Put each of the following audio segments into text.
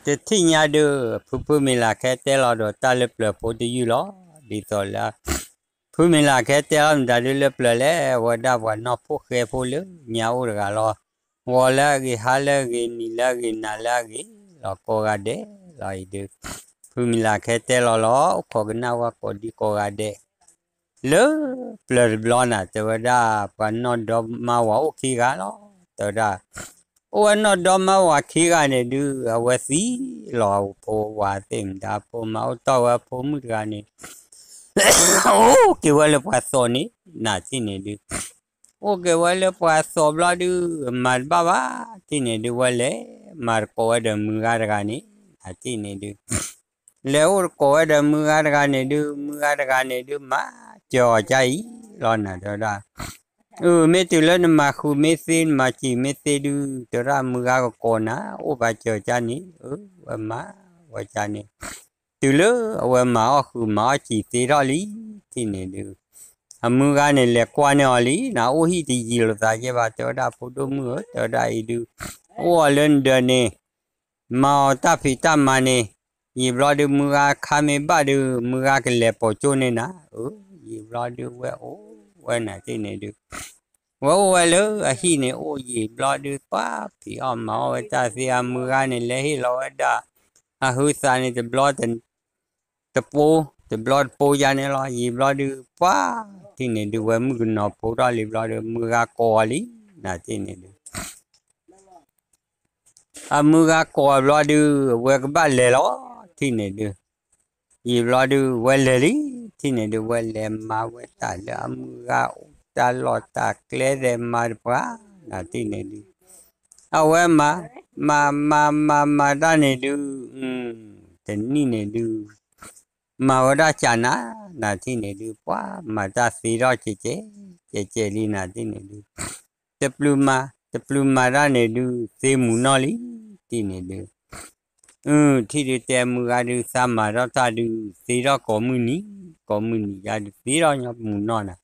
တထံၣ်ညါဒုး ဖုဖုမ့ၤလးခဲတဲလီၤဒီးတၢ်လၢပျၢၤဖိတယုၢ်လီၤ. ဒ်သိးလၢ ဖုမ့ၤလးခဲတဲလီၤမတၤဒုးလၢပျၢၤလဲၣ်, အဝဲဒၣ်ပှၤနီၢ်ဖိၣ်ဃဲဖိလၢညါအိၣ်တဂၤလီၤ. ဂီၤလၢအဂ့ၤ, ဟါလၢအဂ့ၤ, နံၤလၢအဂ့ၤ, နၤလၢအဂ့ၤလီၤ, ကိးဂၤဒဲးလီၤအံၤဒုး ဖုမ့ၤလးခဲတဲလီၤလီၤ, အိၣ်ခိးကနၣ်ဝဲ ကိးဒံကိးဂၤဒဲး လၢပျၢၤတဘျီနၤ, တဲဝဲဒၣ် ပှၤနီၢ်ဒီမါဝၤအိၣ်ခံဂၤလီၤ. တဲဝဲဒၣ် အိၣ်ဝဲနီၢ်ဒီမါဝၤခံဂၤန့ၣ်ဒုး အဝဲသံလီၤအဖိဝၤသ့ၣ်မတၤ, အဖိမါအိၣ်တီၢ်ဝဲအဖိမုၣ်တဂၤန့ၣ် အိၣ်က့ၤဝဲလၢပှၤသိးန့ၣ် နၤထံၣ်န့ၣ်ဒုး အိၣ်က့ၤဝဲလၢပှၤသိးဘျီဒုး မၤတဘၣ်ဘၣ် ထံၣ်န့ၣ်ဒုး ဝဲလဲၤမၤတကိးဝဲဒီးမုၢ်ဂၤတဂၤန့ၣ် နၤထံၣ်န့ၣ်ဒုး လဲၤအိၣ်တကိးဝဲဒီးမုၢ်ဂၤတဂၤန့ၣ်ဒုး မုၢ်ဂၤတဂၤန့ၣ်ဒုး မၤစၢၤအီၤကါအံၤလီၤနၤ တဲဝဲဒၣ်. အၢ မ့ၢ်တုၤလၢနမၤဃုာ်မ့ၢ်သ့ နမၤစံာ်မ့ၢ်သ့ဒုး တဲဝဲဒၣ် မုၢ်ဂၤကကိးနၤ အိၣ်ဘၣ်စၢၤကါန့ၣ် အၢ ဝဲမၤဝဲကါန့ၣ် တုၤလၢအဝဲမၤအီၣ်ဃုာ်မၤအီၣ်စံာ်သ့ထီၣ်လံ ထံၣ်န့ၣ်ဒုး အမုၢ်ဂၤန့ၣ် လဲၤကွၢ်န့ၢ်အီၤလံ နအိၣ်ဟံၣ်တယံာ်လိာ်သးကဲဘၣ် တဲဝဲဒၣ် ဖိဒိၣ်မုၣ်ဧၢ တဲဝဲဒၣ်အံၤဒုး အိၣ်အီၤလၢနဒၢးန့ၣ် မၤအီၤတၢ်ဖံးတၢ်မၤန့ၣ် ယံာ်ဘျီဒုး မုၢ်ဂၤခါမ့ၢ်ဘၣ်ဒုး မုၢ်ဂၤကလဲၤပိာ်ကၠိန့ၢ်နၤ အၢ ယံာ်ဘျီဒုး ဝဲအိၣ်ဝဲနၤထံၣ်န့ၣ်ဒုး ဝဲအိၣ်ဝဲလၢအဟံၣ်န့ၣ် အိၣ်ယံာ်ဘျီဒုး ပှၤဖံးအီၣ်မၤအီၣ်ဝဲတၢ်သ့ အမုၢ်ဂၤန့ၣ် လဲၤဟ့ၣ်လီၤဝဲဒၣ် အဟုသးန့ၣ် တဘျီတပူၤ တဘျီတပူၤယါန့ၣ်လီၤ. ယံာ်ဘျီဒုး ပှၤထံၣ်န့ၣ်ဒုး ဝဲမုၣ်ကနီၤဖိထီၣ်လံဘျီဒုး မုၢ်ဂၤကိးအီၤလံ နၤထံၣ်န့ၣ်ဒုး အမုၢ်ဂၤကိးအီၤဘျီဒုး အဝဲကဘၣ်လဲၤလီၤ ထံၣ်န့ၣ်ဒုး ယံာ်ဘျီဒုး ဝဲလဲၤလံ ထံၣ်န့ၣ်ဒုး ဝဲလဲၤမၤဝဲတၢ်လၢအမုၢ်ဂၤအိၣ်တၢ်လီၢ်တၢ်ကျဲသဲးမၤတပှၤ နၤထံၣ်န့ၣ်ဒုး အဝဲမၤ မၤ မၤ မၤမၤတၢ်န့ၣ်ဒုး တနံၣ်န့ၣ်ဒုး မၤဝဲဒၣ်ကၢ်နၤ နၤထံၣ်န့ၣ်ဒုး ပှၤမၤတၢ်သ့ထီၣ်ကဲးကဲး ကဲးကဲးလံ နၤထံၣ်န့ၣ်ဒုး တပျုၤမၤ တပျုၤမၤတၢ်န့ၣ်ဒုး သ့မုၢ်နီၢ်လံ ထံၣ်န့ၣ်ဒုး အၢ ထံၣ်ဒုးတဲမုၢ်ဂၤဒုး သးမၤထီၣ်တၢ်ဒုး သ့ထီၣ်ကိးမုၢ်နံၤ ကိးမုၢ်နံၤယါဒုး သ့ထီၣ်ညီမုၢ်နီၢ်နၤ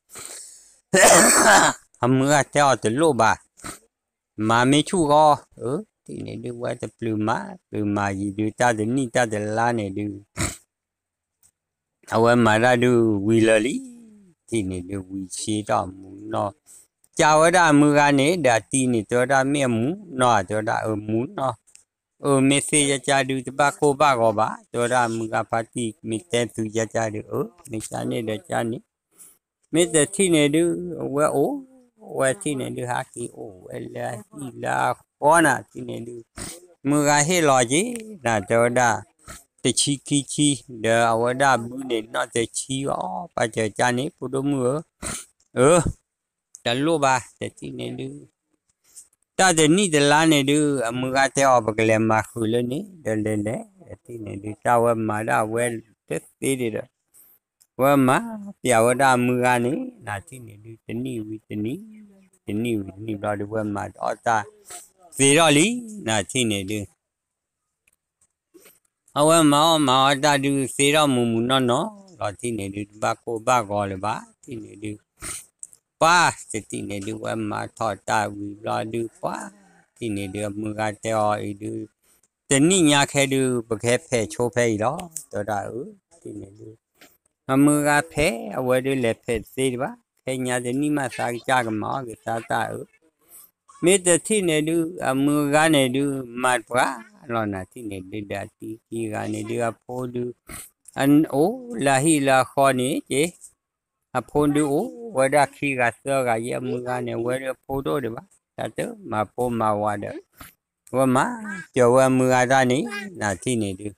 အမုၢ်ဂၤတဲအီၤတလိၣ်ဘၣ် မၤမ့ၢ်ဆူၣ်ဂီၢ် အၢ ထံၣ်န့ၣ်ဒုး ဝဲတပျုၤမၤ ပျုၤမၤယံာ်ဒုး တၢ်တနံၣ်တၢ်တလါန့ၣ်ဒုး အဝဲမၤတၢ်ဒုးဝံၤလၢာ်လံ ထံၣ်န့ၣ်ဒုး ဝံၤဆ့ထီၣ်မုၢ်နီၢ် ကးဝဲဒၣ်အမုၢ်ဂၤန့ၣ် ဒီးအတံၤန့ၣ် တဲဝဲဒၣ်မ့ၢ်အမုၢ်နီၢ် တဲဝဲဒၣ်အၢမုၢ်နီၢ် အၢ မ့ၢ်သ့ယါကါဒုး တဘၣ်ကိၢ်ဘၣ်ဂီၤဘၣ် တဲဝဲဒၣ်အမုၢ်ဂၤဖါတံၢ် မ့ၢ်တဲသုယါကါဒုး အၢ မ့ၢ်ကါန့ၣ်ဒီးကါန့ၣ် မ့ၢ်တထံၣ်န့ၣ်ဒုး အဝဲအိၣ်ဝဲထံၣ်န့ၣ်ဒုး ဟးက့ၤအိၣ်ဝဲလၢအဟံၣ်လၢအဃီနၤ ထံၣ်န့ၣ်ဒုး မုၢ်ဂၤဟ့ၣ်လီၤက့ၤနၤ တဲဝဲဒၣ် တဆံခံဆံ ဒီးအဝဲဒၣ်ဘုန့ၣ် နီၢ်တဆံအီၤ ပှၤစၢၤကါန့ၣ် ဖိဒိၣ်မုၣ်ဧၢ အၢ တလိၣ်ဘၣ် တထံၣ်န့ၣ်ဒုး တၢ်တနံၣ်တလါန့ၣ်ဒုး အမုၢ်ဂၤတဲအီၤ ပကလဲၤမၤဃုာ်လၢန့ၣ် ဒီးလဲၤလဲၤ တထံၣ်န့ၣ်ဒုး တၢ်ဝဲမၤဒၣ်ဝဲတသ့ဒံးဒီး ဝဲမၤပျးဝဲဒၣ်အမုၢ်ဂၤန့ၣ် နၤထံၣ်န့ၣ်ဒုး တနံၣ်ဝံၤတနံၣ် တနံၣ်ဝံၤတနံၣ်ဘျီဒုး ဝဲမၤဒီးတၢ်သ့ထီၣ်လံ နၤထံၣ်န့ၣ်ဒုး အဝဲမၤအီၣ်မၤအီၣ်တၢ်ဒုး သ့ထီၣ်မုၢ်မုၢ်နီၢ်နီၢ်လီၤ ထံၣ်န့ၣ်ဒုး တဘၣ်ကိၢ်ဘၣ်ဂီၤလၢၤဘၣ် ထံၣ်န့ၣ်ဒုး ပှၤတထံၣ်န့ၣ်ဒုး ဝဲမၤထီၣ်တၢ်ဝံၤဘျီဒုး ပှၤထံၣ်န့ၣ်ဒုး အမုၢ်ဂၤတဲအီၤအံၤဒုး တနံၣ်ညါခဲဒုး ပကဟဲဖဲးဆိဖဲအံၤလီၤ တဲဝဲဒၣ်အၢ ထံၣ်န့ၣ်ဒုး အမုၢ်ဂၤဖဲး အဝဲဒုးလဲၤဖဲးတသ့ဒံးဘၣ် ခဲညါတနံၣ်မးသးကစၢ်ကမၤအီၣ်က့ၤသးတၢ်အၢ မ့ၢ်တထံၣ်န့ၣ်ဒုး အမုၢ်ဂၤန့ၣ်ဒုး မၤတပှၤလီၤ နၤထံၣ်န့ၣ်ဒုး ဒီးအတံၤခံဂၤန့ၣ်ဒုး အဖိဒုး အိၣ်လၢဟံၣ်လၢဃီန့ၣ်က့ၤ အဖိဒုးအိၣ်ဝဲဒၣ်ခံဂၤသၢဂၤယဲ အမုၢ်ဂၤန့ၣ် အဝဲဒုးအဖိဒိၣ်ဒံးဘၣ် တၢ်တမၤဖိမၤဝၤဒီး ဝဲမၤစၢၤဝဲအမုၢ်ဂၤတၢ်န့ၣ် နၤထံၣ်န့ၣ်ဒုး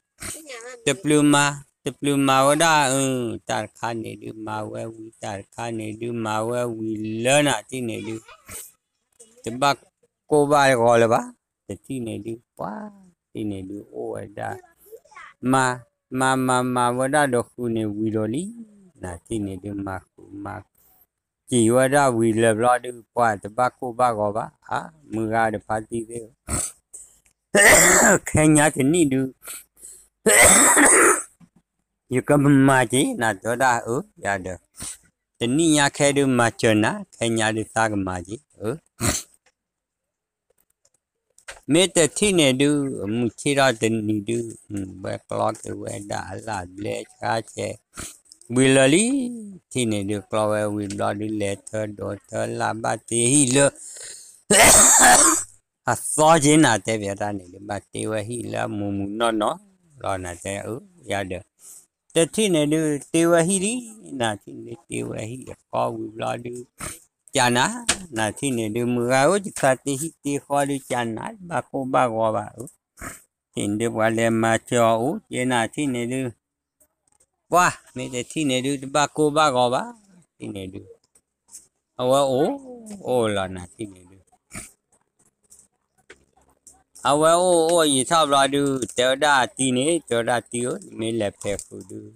တပျုၤမၤ တပျုၤမၤဝဲဒၣ် အၢ တၢ်တခါန့ၣ်ဒုး မၤဝဲဝံၤ တၢ်တခါန့ၣ်ဒုး မၤဝဲဝံၤလၢနၤထံၣ်န့ၣ်ဒုး တဘၣ်ကိၢ်ဘၣ်ဂီၤလၢၤဘၣ် တထံၣ်န့ၣ်ဒုး ပှၤထံၣ်န့ၣ်ဒုး အိၣ်ဝဲဒၣ် မၤ မၤမၤမၤဝဲဒၣ်ဒီးဃုာ်န့ၣ်ဝံၤဒီးလံ နၤထံၣ်န့ၣ်ဒုး မၤဃုာ်မၤ စံာ်ဝဲဒၣ်ဝံၤလၢာ်ဘျီဒုး ပှၤတဘၣ်ကိၢ်ဘၣ်ဂီၤဘၣ် အါ မုၢ်ဂၤဒီးဖါတံၢ်သ့ၣ်ဧၢ ခဲညါတနံၣ်ဒုး ယကမၤက့ၤ နၤတဲဝဲဒၣ်အၢ ယၤဒီး တနံၣ်ညါခဲဒုးမၤစၢၤနၤ ခဲညါဒုးသးကမၤက့ၤ အၢ မ့ၢ်တထံၣ်န့ၣ်ဒုး မုၢ်ဆ့ၣ်ထီၣ်တနံၤဒုး ဝဲကျီက့ၤဝဲဒၣ်အလၣ်ဘျဲဆှါဆဲး ဝံၤလၢာ်လံ. ထံၣ်န့ၣ်ဒုး ကျီဝဲဝံၤဘျီဒုး လဲၤထၢဒိးထၢလၢ် ဘၣ်တ့ဟံၣ်လၢ အသီက့ၤ နၤတဲပၠးတၢ်န့ၣ်ဒုး ဘၣ်တ့ဝဲဟံၣ်လၢအမူးမူးနီၢ်နီၢ်လီၤ နၤတဲ အၢ ယၤဒီး တထံၣ်န့ၣ်ဒုး တ့ဝဲဟံၣ်လံ. နၤထံၣ်န့ၣ်ဒုး တ့ဝဲဟံၣ်အဃီဝံၤဘျီဒုး ကနၤ, နၤထံၣ်န့ၣ်ဒုး မုၢ်ဂၤဧၢ ယသးတ့ဟံၣ်တ့ဃီဒုး ကနၤ တဘၣ်ကိၢ်ဘၣ်ဂီၤဘၣ် အၢ ထံၣ်န့ၣ်ဒုး ပှၤလဲၤမၤစၢၤအီၤအိၣ်က့ၤ နၤထံၣ်န့ၣ်ဒုး ပှၤ မ့ၢ်တထံၣ်န့ၣ်ဒုး တဘၣ်ကိၢ်ဘၣ်ဂီၤဘၣ် ထံၣ်န့ၣ်ဒုး အဝဲအိၣ် အိၣ်လီၤ နၤထံၣ်န့ၣ်ဒုး အဝဲအိၣ်အိၣ်ယံာ်ထီၣ်ဘျီဒုး တဲဝဲဒၣ်အတံၤန့ၣ် တဲဝဲဒၣ်တံၤဧၢ နမ့ၢ်လဲၤဖဲးဃုာ်ဒုး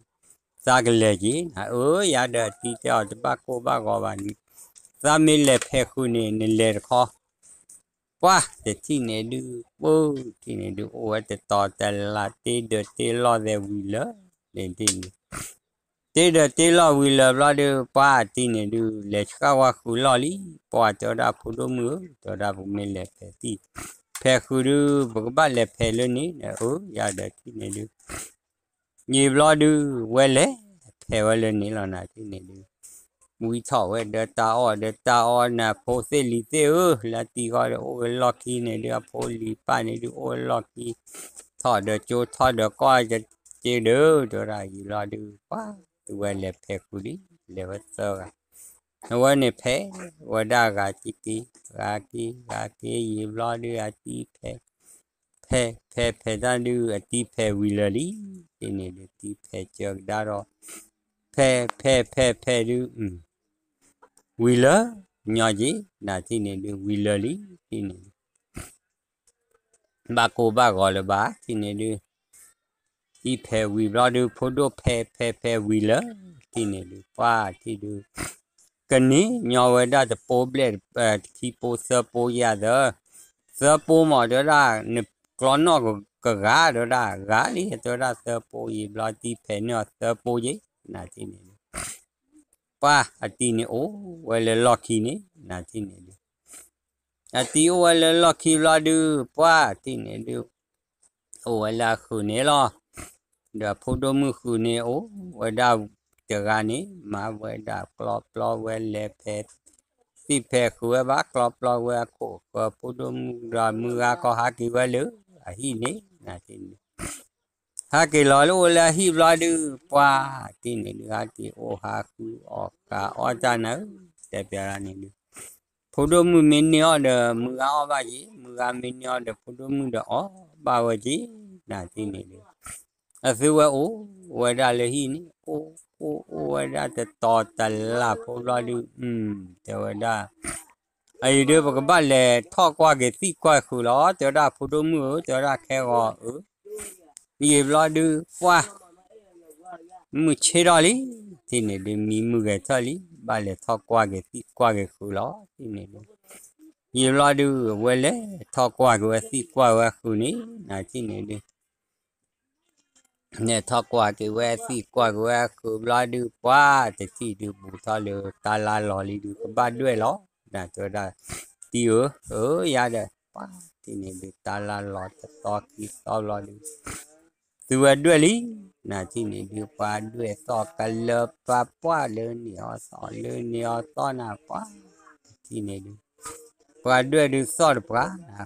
သးကလဲၤက့ၤ နၤ အၢ ယၤဒီးအတံၤတဲအီၤ တဘၣ်ကိၢ်ဘၣ်ဂီၤဘၣ်န့ၣ် သးမ့ၢ်လဲၤဖဲးဃုာ်န့ၣ် နလဲၤတခီ ပှၤ တထံၣ်န့ၣ်ဒုး ပှၤ ထံၣ်န့ၣ်ဒုး အိၣ်ဝဲတတီၤတလး တ့ဒီးတ့လီၢ်သဲးဝံၤလၢာ် န့ၣ်ဒ်န့ၣ် တ့ဒီးတ့လီၢ်ဝံၤလၢာ်ဘျီဒုး ပှၤ အတံၤန့ၣ်ဒုး လဲၤဆှၣ်ဝါဃုာ်လီၢ်လံ. ပှၤတဲဝဲဒၣ် ဖိဒိၣ်မုၣ်ဧၢ တဲဝဲဒၣ် ပမ့ၢ်လဲၤဖဲးသံၣ် ဖဲးဃုာ်ဒုး ပကဘၣ်လဲၤဖဲးလၢန့ၣ် အၢ ယၤဒီးထံၣ်န့ၣ်ဒုး ယံာ်ဘျီဒုး ဝဲလဲၤဖဲးဝဲလၢန့ၣ်လီၤ နၤထံၣ်န့ၣ်ဒုး ဝံထီၣ်ဝဲဒီးတၢ်အီၣ်ဒီးတၢ်အီ နၤ ဖိသ့ၣ်လံၤသ့ၣ်ဧၢ လၢတံၤဃီဒီး အိၣ်ဝဲလီၢ်ခံန့ၣ်ဒုး အဖိလံၤပၢ်န့ၣ်ဒုး အိၣ်ဝဲလီၢ်ခံ ထီၣ်ဒီးကၠိထီၣ်ဒီးကီၢ်က့ၤဒုး တဲဝဲဒၣ် ယံာ်ဘျီဒုး ပှၤ သုဝဲလဲၤဖဲးဃုာ်လံ လဲၤဝဲသၢဂၤ အဝဲန့ၣ်ဖဲးဝဲဒၣ်ဂၤက့ၤက့ၤ ဂၤက့ၤ ဂၤက့ၤ ယံာ်ဘျီဒုး အတံၤဖဲး ဖဲး ဖဲး ဖဲးတၢ်ဒုး အတံၤဖဲးဝံၤလၢာ်လံ. တံၤန့ၣ်ဒုး တံၤဖဲးစၢကဒါဒီး ဖဲး ဖဲး ဖဲး ဖဲးဒုး ဝံၤလၢာ် ညီက့ၤ နၤထံၣ်န့ၣ်ဒုး ဝံၤလၢာ်လံ တံၤန့ၣ်ဒုး ဘၣ်ကိၢ်ဘၣ်ဂီၤလၢၤဘၣ် ထံၣ်န့ၣ်ဒုး တံၤဖဲးဝံၤဘျီဒုး ဖိဒိၣ်ဖဲး ဖဲး ဖဲးဝံၤလၢာ် ထံၣ်န့ၣ်ဒုး ပှၤ ထံၣ်ဒုး ကန့ၢ်ညီဝဲဒၣ်တပိဘျဲၣ် တခံပိသၢပိယၤသၢ သၢပိမး တဲဝဲဒၣ် နကျီနီၣ်ကဂၤ တဲဝဲဒၣ် ဂၤလံ တဲဝဲဒၣ် သၢပိယံာ်ဘျီ တံၤဖဲးန့ၢ်အီၤသၢပိယ့ၣ် နၤထံၣ်န့ၣ်ဒုး ပှၤ အတံၤန့ၣ်အိၣ်ဝဲလၢလီၢ်ခံန့ၣ် နၤထံၣ်န့ၣ်ဒုး အတံၤအိၣ်ဝဲလၢလီၢ်ခံဘျီဒုး ပှၤ ထံၣ်န့ၣ်ဒုး အိၣ်ဝဲလၢအဃုာ်န့ၣ်လီၤ. ဒီးဖိဒိၣ်မုၣ်ဃုာ်န့ၣ် အိၣ်ဝဲဒၣ်တဂၤန့ၣ် မၤဝဲဒၣ်ကျီပျီဝဲလဲၤဖဲး သံၣ်ဖဲးဃုာ်ဝဲဘၣ် ကျီပျီဝဲအခိၣ်ဃၢၤ ဖိဒိၣ်မုၣ်ဒီးမုၢ်ဂၤကီၢ်ဟးက့ၤဝဲလၢအဟံၣ်န့ၣ် နၤထံၣ်န့ၣ် ဟးက့ၤလီၤလၢအိၣ်လၢအဟံၣ်ဘျီဒုး ပှၤ ထံၣ်န့ၣ်ဒုး ဟးက့ၤအိၣ်ဟးဃုအီၣ်ကးအီၣ်တၢ်နၤဧၢ တဲပျးဒၣ်န့ၣ်ဒုး ဖိဒိၣ်မုၣ်မ့ၢ်န့ၢ်အီၣ်ဒီး မုၢ်ဂၤအီၣ်ဘၣ်က့ၤ မုၢ်ဂၤမ့ၢ်န့ၢ်အီၣ်ဒီး ဖိဒိၣ်မုၣ်ဒီးအီၣ်ဘၣ်ဝဲက့ၤ နၤထံၣ်န့ၣ်ဒုး အသုဝဲအိၣ်ဝဲဒၣ်လၢဟံၣ်န့ၣ် အိၣ်အိၣ်အိၣ်ဝဲဒၣ်တတီၤတလးဖိဘျီဒုး တဲဝဲဒၣ် အံၤဒုး ပကဘၣ်လဲၤထီၣ်ကွၢ်က့ၤသံၣ်ကွၢ်ဃုာ်လီၤ တဲဝဲဒၣ် ဖိဒိၣ်မုၣ်ဧၢ တဲဝဲဒၣ် ခဲဂီၤဧၢ ယံာ်ဘျီဒုး ပှၤ မုၢ်ဆ့ၣ်ထီၣ်လံ ထံၣ်န့ၣ်ဒုး မံမုၢ်ဂဲၤထၢၣ်လံ ဘၣ်လဲၤထီၣ်ကွၢ်က့ၤသံၣ်ကွၢ်က့ၤဃုာ်လီၤ ထံၣ်န့ၣ်ဒုး ယံာ်ဘျီဒုး အဝဲလဲၤထီၣ်ကွၢ်က့ၤဝဲသံၣ်ကွၢ်ဝဲဃုာ်န့ၣ် နၤထံၣ်န့ၣ်ဒုး လဲၤထီၣ်ကွၢ်က့ၤဝဲသံၣ်ကွၢ်က့ၤဝဲဃုာ်ဘျီဒုး ပှၤ တထံၣ်ဒုးဘူးထီၣ်လၢတၢ်လၢလီၤလံဒုး ကဘၣ်ဒွဲၣ်လီၤ နၤတဲဝဲဒၣ် တံၤဧၢ အၢ ယၤဒီး ပှၤ ထံၣ်န့ၣ်ဒုး တၢ်လၢလီၤတသီခံသီဘျီဒုး သုဝဲဒွဲၣ်လံ နၤထံၣ်န့ၣ်ဒုး ပှၤဒွဲၣ်သီၣ်ကလၢပှၤပှၢ်လၢန့ၣ်အီၤသီၣ် လၢန့ၣ်အီၤသီၣ်နၤ ပှၤ တထံၣ်န့ၣ်ဒုး ပှၤဒွဲၣ်ဒုးသီၣ်တပှၤ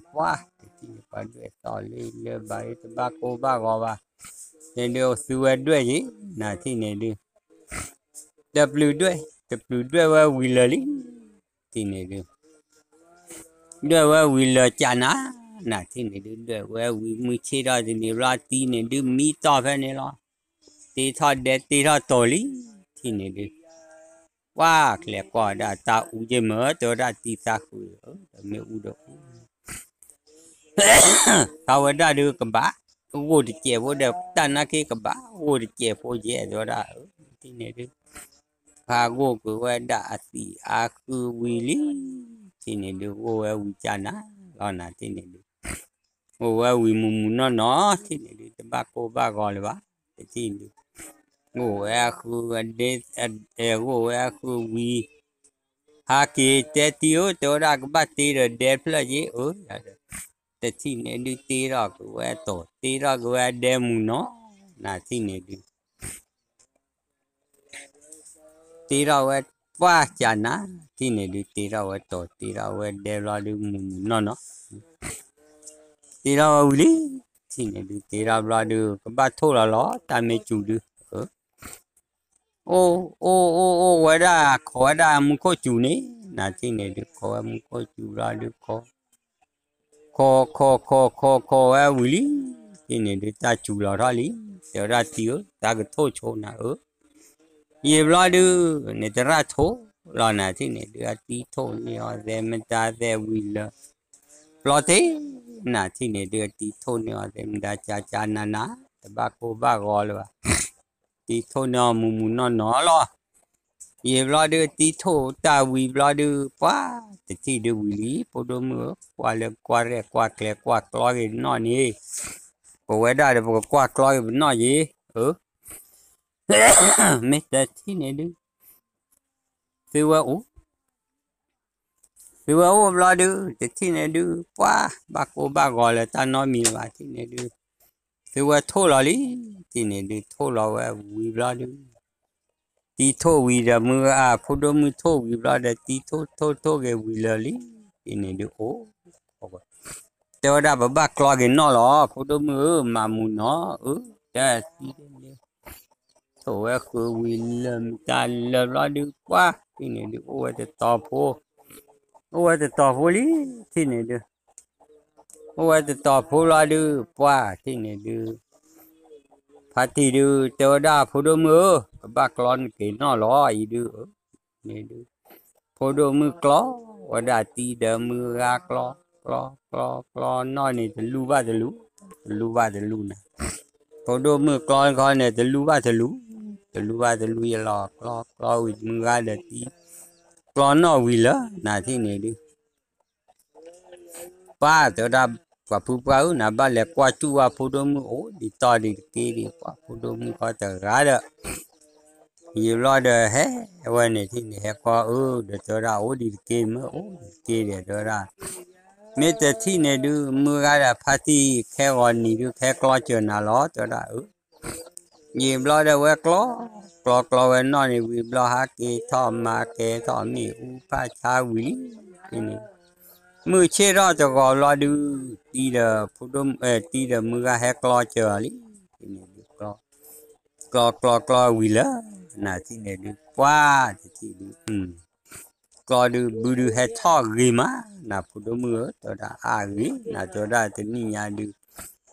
ပှၤ တထံၣ်န့ၣ် ပှၤဒွဲၣ်သီၣ်လၢလၢဘၣ်လၢတဘၣ်ကိၢ်ဘၣ်ဂီၤဘၣ် န့ၣ်ဒုး သုဝဲဒွဲၣ်က့ၤ နၤထံၣ်န့ၣ်ဒုး တပျုးဒွဲၣ် တပျုးဒွဲၣ်ဝဲဝံၤလၢာ်လံ ထံၣ်န့ၣ်ဒုး ဒွဲၣ်ဝဲဝံၤလၢာ်ကနၤ နၤထံၣ်န့ၣ်ဒုး ဒွဲၣ်ဝဲဝံၤမုၢ်ဆ့ၣ်ထီၣ်တနံၤဘျီတံၤန့ၣ်ဒုး မံတီၢ်ဖဲန့ၣ်လီၤ တ့ထီၣ်ဒဲတ့ထီၣ်တိၤလံ ထံၣ်န့ၣ်ဒုး ပှၤ ကျဲၤကွၢ်ဝဲဒၣ်တၢ်အူက့မၢ တဲဝဲဒၣ်တံၤသးဃုာ် ဒီးမ့ၣ်အူဒီးအူ ဖးဝဲဒၣ်ဒုးကဘၣ် ဂိၢ်တစဲးဖိဒီး တၢ်နာ်က့ကဘၣ် ဂိၢ်တစဲးဖိယဲၢ် တဲဝဲဒၣ် ထံၣ်န့ၣ်ဒုး ဖးဂိၢ်ကွံာ်ဝဲဒၣ်အသံၣ်အါဃုဝံၤလံ ထံၣ်န့ၣ်ဒုး ဂိၢ်ဝဲဝံၤကနၤလီၤ နၤထံၣ်န့ၣ်ဒုး ဂိၢ်ဝဲဝံၤမုၢ်မုၢ်နီၢ်နီၢ် ထံၣ်န့ၣ်ဒုး တဘၣ်ကိၢ်ဘၣ်ဂီၤလၢၤဘၣ် တထံၣ်န့ၣ်ဒုး ဂိၢ်ဝဲအဃု ဂိၢ်ဝဲအဃုဝံၤ ဟးက့ၤတဲတံၤဧၢ တဲဝဲဒၣ်ကဘၣ်တ့ဒီးဒဲဖျၢၣ်က့ အၢ ယၤဒီး တထံၣ်န့ၣ်ဒုးတ့ထီၣ်က့ၤဝဲတီၤ တ့ထီၣ်က့ၤဝဲဒဲမုၢ်နီၤ, နထံၣ်န့ၣ်ဒုး တ့ထီၣ်ဝဲပှၢ်ကနၤ, ထံၣ်န့ၣ်ဒုးတ့ထီၣ်ဝဲတီၤ တ့ထီၣ်ဝဲဒဲဘျီဒုးမုၢ်မုၢ်နီၢ်နီၢ် တ့ထီၣ်ဝဲဝံၤလံ, ထံၣ်န့ၣ်ဒုးတ့ထီၣ်ဘျီဒုး ကဘၣ်ထိၣ်လီၤလီၤ တၢ်မ့ၢ်စူၤဒုး, အိၣ်အိၣ်အိၣ်အိၣ်ဝဲဒၣ် ခိးဝဲဒၣ်မူခိၣ်စူၤန့ၣ်, နထံၣ်န့ၣ်ဒုး ခိးဝဲမူခိၣ်စူၤဘျီဒုး ခိး ခိးခိးခိးခိးခိးဝဲဝံၤလံ, ထံၣ်န့ၣ်ဒုး တၢ်စူၤလီၤထီၣ်လံ, တဲဝဲဒၣ်တံၤဧၢ တၢ်ကထိၣ်ဆိနၤဧၢ, ယံာ်ဘျီဒုး နတရၣ်ထိၣ်လီၤ နထံၣ်န့ၣ်ဒုး အတံၤထိၣ်န့ၢ်အီၤသဲမတၤသဲဝံၤလၢ ဘျီတ့ၢ် နထံၣ်န့ၣ်ဒုး အတံၤထိၣ်န့ၢ်အီၤသဲမတၤ ကၠါကၠါနးနး တဘၣ်ကိၢ်ဘၣ်ဂီၤလၢၤဘၣ် တံၤထိၣ်န့ၢ်အီၤမုၢ်မုၢ်နီၢ်နီၢ်လီၤ. ယံာ်ဘျီဒုး တံၤထိၣ်တၢ်ဝံၤဘျီဒုး ပှၢ်တထံၣ်ဒုးဝံၤလံ ဖိဒိၣ်မုၣ်ဧၢ, ကွၢ်လၢကွၢ်ရဲၣ်ကွၢ်ကျဲၤကွၢ်ကျီက့ၤနီၣ်န့ၣ်, ပဝဲဒၣ်ဒီး ပကကွၢ်ကျီက့ၤပနီၣ်ယ့ၣ်, အၢ မ့ၢ်တထံၣ်န့ၣ်ဒုး သုဝဲအိၣ် သုဝဲအိၣ်ဘျီဒုး တထံၣ်န့ၣ်ဒုး ပှၢ်ဘၣ်ကိၢ်ဘၣ်ဂီၤလၢတၢ်နီတမံၤဘၣ် ထံၣ်န့ၣ်ဒုး သုဝဲထိၣ်လီၤလံ, ထံၣ်န့ၣ်ဒုး ထိၣ်လီၤဝဲဝံၤဘျီဒုး တံၤထိၣ်ဝံၤဒီးမုၢ်ဂၤ ဖိဒိၣ်မုၣ်ထိၣ်ဝံၤဘျီဒီး တံၤထိၣ်ထိၣ်ထိၣ်က့ၤဝံၤလၢာ်လံ, ထံၣ်န့ၣ်ဒုး အိၣ် တဲဝဲဒၣ်ပဘၣ်ကျီက့ၤနီၣ်လီၤ ဖိဒိၣ်မုၣ်ဧၢ မၤမူနီၣ်ဧၢ, တၢ်သံဒ်န့ၣ် ထိၣ်ဝဲဃုာ်ဝံၤလၢာ်မတၤလၢာ်ဘျီဒုး ပှၢ် ထံၣ်န့ၣ်ဒုး အိၣ်ဝဲတတီၤဖိ, အိၣ်ဝဲတတီၤဖိလံ, ထံၣ်န့ၣ်ဒုး အိၣ်ဝဲတတီၤဖိလီၤဒုး ပှၢ် ထံၣ်န့ၣ်ဒုး ဖါတံၢ်ဒုး တဲဝဲဒၣ်ဖိဒိၣ်မုၣ်ဧၢ ကဘၣ်ကျီက့ၤနီၣ်လီၤအံၤဒုး, န့ၣ်ဒုး ဖိဒိၣ်မုၣ်ကျီ ဝဲဒၣ်တံၤဒီးမုၢ်ဂၤကျီ, ကျီ ကျီ ကျီနီၣ်န့ၣ် တလူၤဘၣ်တလူၤ, တလူၤဘၣ်တလူၤနၤ, ဖိဒိၣ်မုၣ်ကျီခီန့ၣ် တလူၤဘၣ်တလူၤ, တလူၤဘၣ်တလူၤယလီၤ ကျီ ကျီဝံၤမုၢ်ဂၤဒီးတံၤ, ကျီနီၣ်ဝံၤလၢာ် နၤထံၣ်န့ၣ်ဒုး ပှၢ် တဲဝဲဒၣ် ပှၤဖုပှၢ်ဧၢ နဘၣ်လဲၤကွၢ်စူၣ်ဝဲဖိဒိၣ်မုၣ်အိၣ်ဒံးတီၢ်ဒံးတက့ၢ်ဒံး ပှၢ်ဖိဒိၣ်မုၣ်ခီတဂၤဒီး ယံာ်ဘျီဒီးဟဲဝဲန့ၣ်ထံၣ်န့ၣ် ဟဲကွၢ်အၢ ဒီးတဲဝဲဒၣ်အိၣ်ဒံးတက့ၢ် မ့ၢ်အိၣ်ဒံးတက့ၢ်ဒီး တဲဝဲဒၣ် မ့ၢ်တထံၣ်န့ၣ်ဒုး မုၢ်ဂၤဒီးဖါတံၢ်ခဲဂီၤနံၤဒုး ခဲကျီစၢၤနၤလီၤ တဲဝဲဒၣ်အၢ ယံာ်ဘျီဒီးဝဲကျီ, ကျီကျီဝဲနီၣ်န့ၣ်ဝံၤဘျီ ဟးက့ၤထီၣ်မၤကဲထီၣ်မ့ၣ်အူဖးဆါဝံၤလံ, န့ၣ် မုၢ်ဆ့ၣ်ထီၣ်တဂီၤဘျီဒုး တံၤဒီးဖိဒိၣ်, တံၤဒီးမုၢ်ဂၤဟဲကျီစၢၤအီၤလံ, န့ၣ်ဒုး ကျီကျီကျီဝံၤလၢာ်, နၤထံၣ်န့ၣ်ဒုး ပှၢ်တထံၣ်ဒုး ကျီဒုး ဘုဒုးဟဲထီၣ်ဂ့ၤမး, နၤဖိဒိၣ်မုၣ်ဧၢ တဲဝဲဒၣ်အါဂ့ၤ, နၤတဲဝဲဒၣ်တနံၣ်ညါဒုး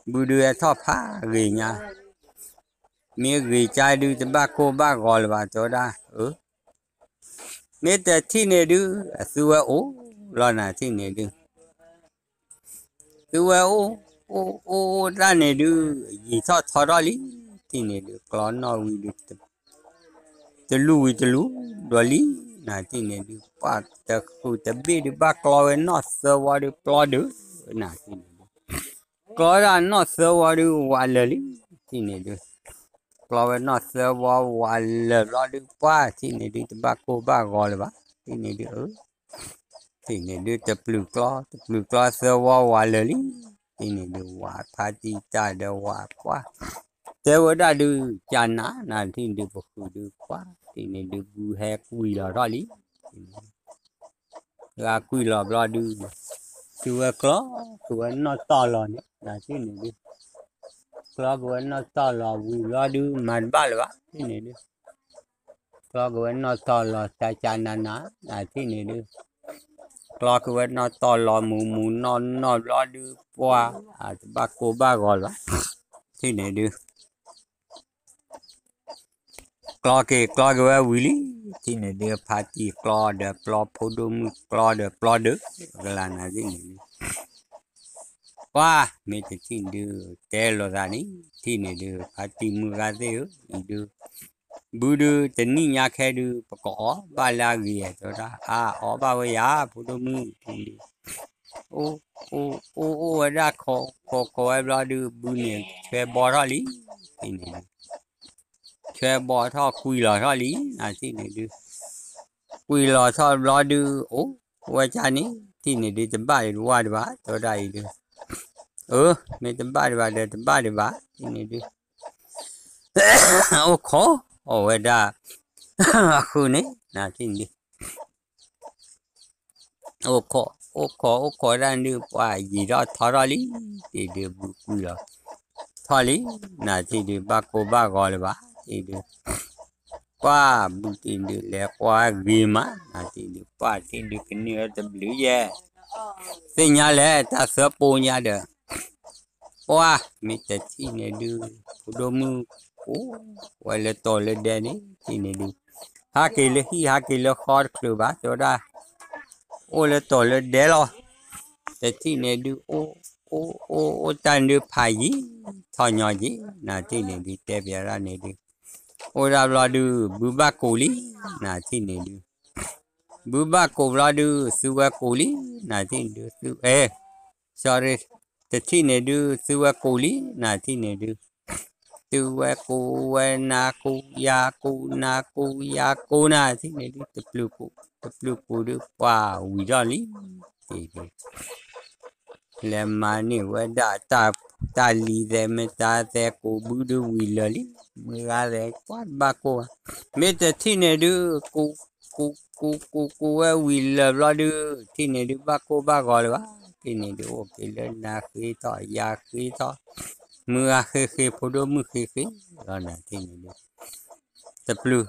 ဘုဒုးဟဲထီၣ်ဖးဂ့ၤညါ, မ့ၢ်ဂ့ၤကါဒုး တဘၣ်ကိၢ်ဘၣ်ဂီၤလၢၤဘၣ် တဲဝဲဒၣ်, အၢ မ့ၢ်တထံၣ်န့ၣ်ဒုး အသုဝဲအိၣ်လီၤ နၤထံၣ်န့ၣ်ဒုး သုဝဲအိၣ်, အိၣ်အိၣ်အိၣ်တၢ်န့ၣ်ဒုး ယံာ်ထီၣ်ထီထီၣ်လံ, ထံၣ်န့ၣ်ဒုး ကျီနီၣ်ဝံၤဒုး တလူၤဝံၤတလူၤဒီးလံ, နၤထံၣ်န့ၣ်ဒုး ပှၢ်တဃုာ်တဘ့ၣ်ဒုး ဘၣ်ကျီဝဲနီၣ်သၢဝီဒုး ပျီဒုး, နၤထံၣ်န့ၣ်ဒုး ကျီဒၣ်နီၣ်သၢဝီဒုး ဝးလၢာ်လံ, ထံၣ်န့ၣ်ဒုး ကျီဝဲနီၣ်သၢဝီဝးလၢာ်ဘျီဒုး ပှၢ်ထံၣ်န့ၣ်ဒုး တဘၣ်ကိၢ်ဘၣ်ဂီၤလၢၤဘၣ်, ထံၣ်န့ၣ်ဒုး အၢ ထံၣ်န့ၣ်ဒုး တပျုာ်ကျီ, တပျုာ်ကျီသၢဝီဝးလၢာ်လံ, ထံၣ်န့ၣ်ဒုး ဝးဖါတံၢ်တၢ်ဒီးဝးပှၢ်, တဲဝဲဒၣ်ဒုး ကနၤ နၤထံၣ်န့ၣ်ဒုး ပဃုာ်ဒုးပှၢ်, ထံၣ်န့ၣ်ဒုး ဘုဟဲကွံာ်လီၤထီၣ်လံ, ဂၤကွံာ်လီၤဘျီဒုး သုဝဲကျီ, သုဝဲနီၣ်တီၢ်လီၤန့ၣ် နၤထံၣ်န့ၣ်ဒုး ကျီက့ၤဝဲနီၣ်တီၢ်လီၤဝံၤဘျီဒုး မၤတဘၣ်လၢၤဘၣ် ထံၣ်န့ၣ်ဒုး ကျီက့ၤဝဲနီၣ်တီၢ်လီၤ ကၠါကၠါနးနး နၤထံၣ်န့ၣ်ဒုး ကျီက့ၤဝဲနီၣ်တီၢ်လီၤမုၢ်မုၢ်နီၢ်နီၢ်ဘျီဒုး ပှၢ် တဘၣ်ကိၢ်ဘၣ်ဂီၤလၢၤဘၣ် ထံၣ်န့ၣ်ဒုး ကျီက့ၤ ကျီက့ၤဝဲဝံၤလံ ထံၣ်န့ၣ်ဒုး ဖါတံၢ်ကျီဒီးပျီ ဖိဒိၣ်မုၣ်ကျီဒီးပျီဒုး ကလၤနၤထံၣ်န့ၣ်ဒုး ပှၢ် မ့ၢ်တထံၣ်ဒုး တဲလိာ်သးန့ၣ် ထံၣ်န့ၣ်ဒုး ဖါတံၢ်မုၢ်ဂၤသ့ၣ်ဧၢ အံၤဒုး ဘုဒုး တနံၣ်ညါခဲဒုး ပကအီၣ်ဘၣ်လၢအဂ့ၤ တဲဝဲဒၣ် အါ အီၣ်ဘၣ်ဝဲယၤ ဖိဒိၣ်မုၣ် ထံၣ်န့ၣ်ဒုး အိၣ် အိၣ် အိၣ်ဝဲဒၣ်ခိး ခိး ခိးဝဲဘျီဒုး ဘုန့ၣ် ဆွဲဘီထီၣ်လံ ထံၣ်န့ၣ်ဒုး ဆွဲဘီထီၣ်ကွံာ်လီၤထီၣ်လံ နၤထံၣ်န့ၣ်ဒုး ကွံာ်လီၤထီၣ်ဘျီဒုး အိၣ်ဝဲကၢ်န့ၣ် ထံၣ်န့ၣ်ဒုး တဘၣ်ဒံးတဝၢ်ဒံးဘၣ် တဲဝဲဒၣ်အံၤဒုး အၢ မ့ၢ်တဘၣ်ဒံးဘၣ်ဒီးတဘၣ်ဒံးဘၣ် ထံၣ်န့ၣ်ဒုး အိၣ်ခိးအီၣ်ဝဲဒၣ် အဃုန့ၣ် နၤထံၣ်န့ၣ်ဒုး အိၣ်ခိး အိၣ်ခိး အိၣ်ခိးဒၣ်ဒုး ပှၤယံာ်ထီၣ်ထီထီၣ်လံ ထံၣ်ဒုး ဘုကွံာ်လီၤ ထီၣ်လံ နၤထံၣ်ဒုး ဘၣ်ကိၢ်ဘၣ်ဂီၤလၢၤဘၣ် ထံၣ်ဒုး ပှၤဘုထံၣ်ဒုး လဲၤကွၢ်ဂ့ၤမး နၤထံၣ်ဒုး ပှၤထံၣ်ဒုး ကန့ၢ်ဝဲတဘျုးယဲၢ် သ့ၣ်ညါလဲၣ် တၢ်သၢပိညါဒီး ပှၤ မ့ၢ်တထံၣ်န့ၣ်ဒုး ဖိဒိၣ်မုၣ် ကိးဝဲလၢတီၤလၢဒဲန့ၣ် ထံၣ်န့ၣ်ဒုး ဟးက့ၤလၢဟံၣ် ဟးက့ၤလၢဃီတချုးဘၣ် တဲဝဲဒၣ် အိၣ်လၢတီၤလၢဒဲလီၤ တထံၣ်န့ၣ်ဒုး အိၣ် အိၣ် အိၣ် အိၣ်တၢ်န့ၣ်ဒုး ဖးယံာ်ထီၣ်ညီက့ၤ နၤထံၣ်န့ၣ်ဒုး တဲပၠးဒၣ်န့ၣ်ဒုး အိၣ်ဒၣ်ဘျီဒုး ဘုဘၣ်ကိးလံ နၤထံၣ်န့ၣ်ဒုး ဘုဘၣ်ကိးဘျီဒုး သုဝဲကိးလံ နၤထံၣ်န့ၣ်ဒုး သု အဲ sorry တထံၣ်န့ၣ်ဒုး သုဝဲကိးလံ နၤထံၣ်န့ၣ်ဒုး သုဝဲကိးဝဲနၤကိးယၤကိးနၤကိးယၤကိးနၤ ထံၣ်န့ၣ်ဒုး တပျုၤကိး တပျုၤကိးဒုး ပှၤဝံၤထီၣ်လံ ထံၣ်ဒုး လဲၤမၤန့ၢ်ဝဲဒၣ်တၢ် တၢ်လံၤသဲးမ့ၢ်တၢ်သဲးကိးဘုဒုးဝံၤလၢာ်လံ မုၢ်ဂၤသဲး ပှၤတဘၣ်ကိၢ်ဘၣ် မ့ၢ်တထံၣ်န့ၣ်ဒုး ကိး ကိး ကိး ကိးဝဲဝံၤလၢာ်ဘျီဒုး ထံၣ်န့ၣ်ဒုး ဘၣ်ကိၢ်ဘၣ်ဂီၤလၢၤဘၣ် ထံၣ်န့ၣ်ဒုး အိၣ်က့ၤလၢနၤဃ့ထီၣ် ယၤဃ့ထီၣ် မုၢ်ဂၤဃ့ဃ့ ဖိဒိၣ်မုၣ်ဃ့ဃ့ လီၤနၤထံၣ်န့ၣ်ဒုး တပျုၤ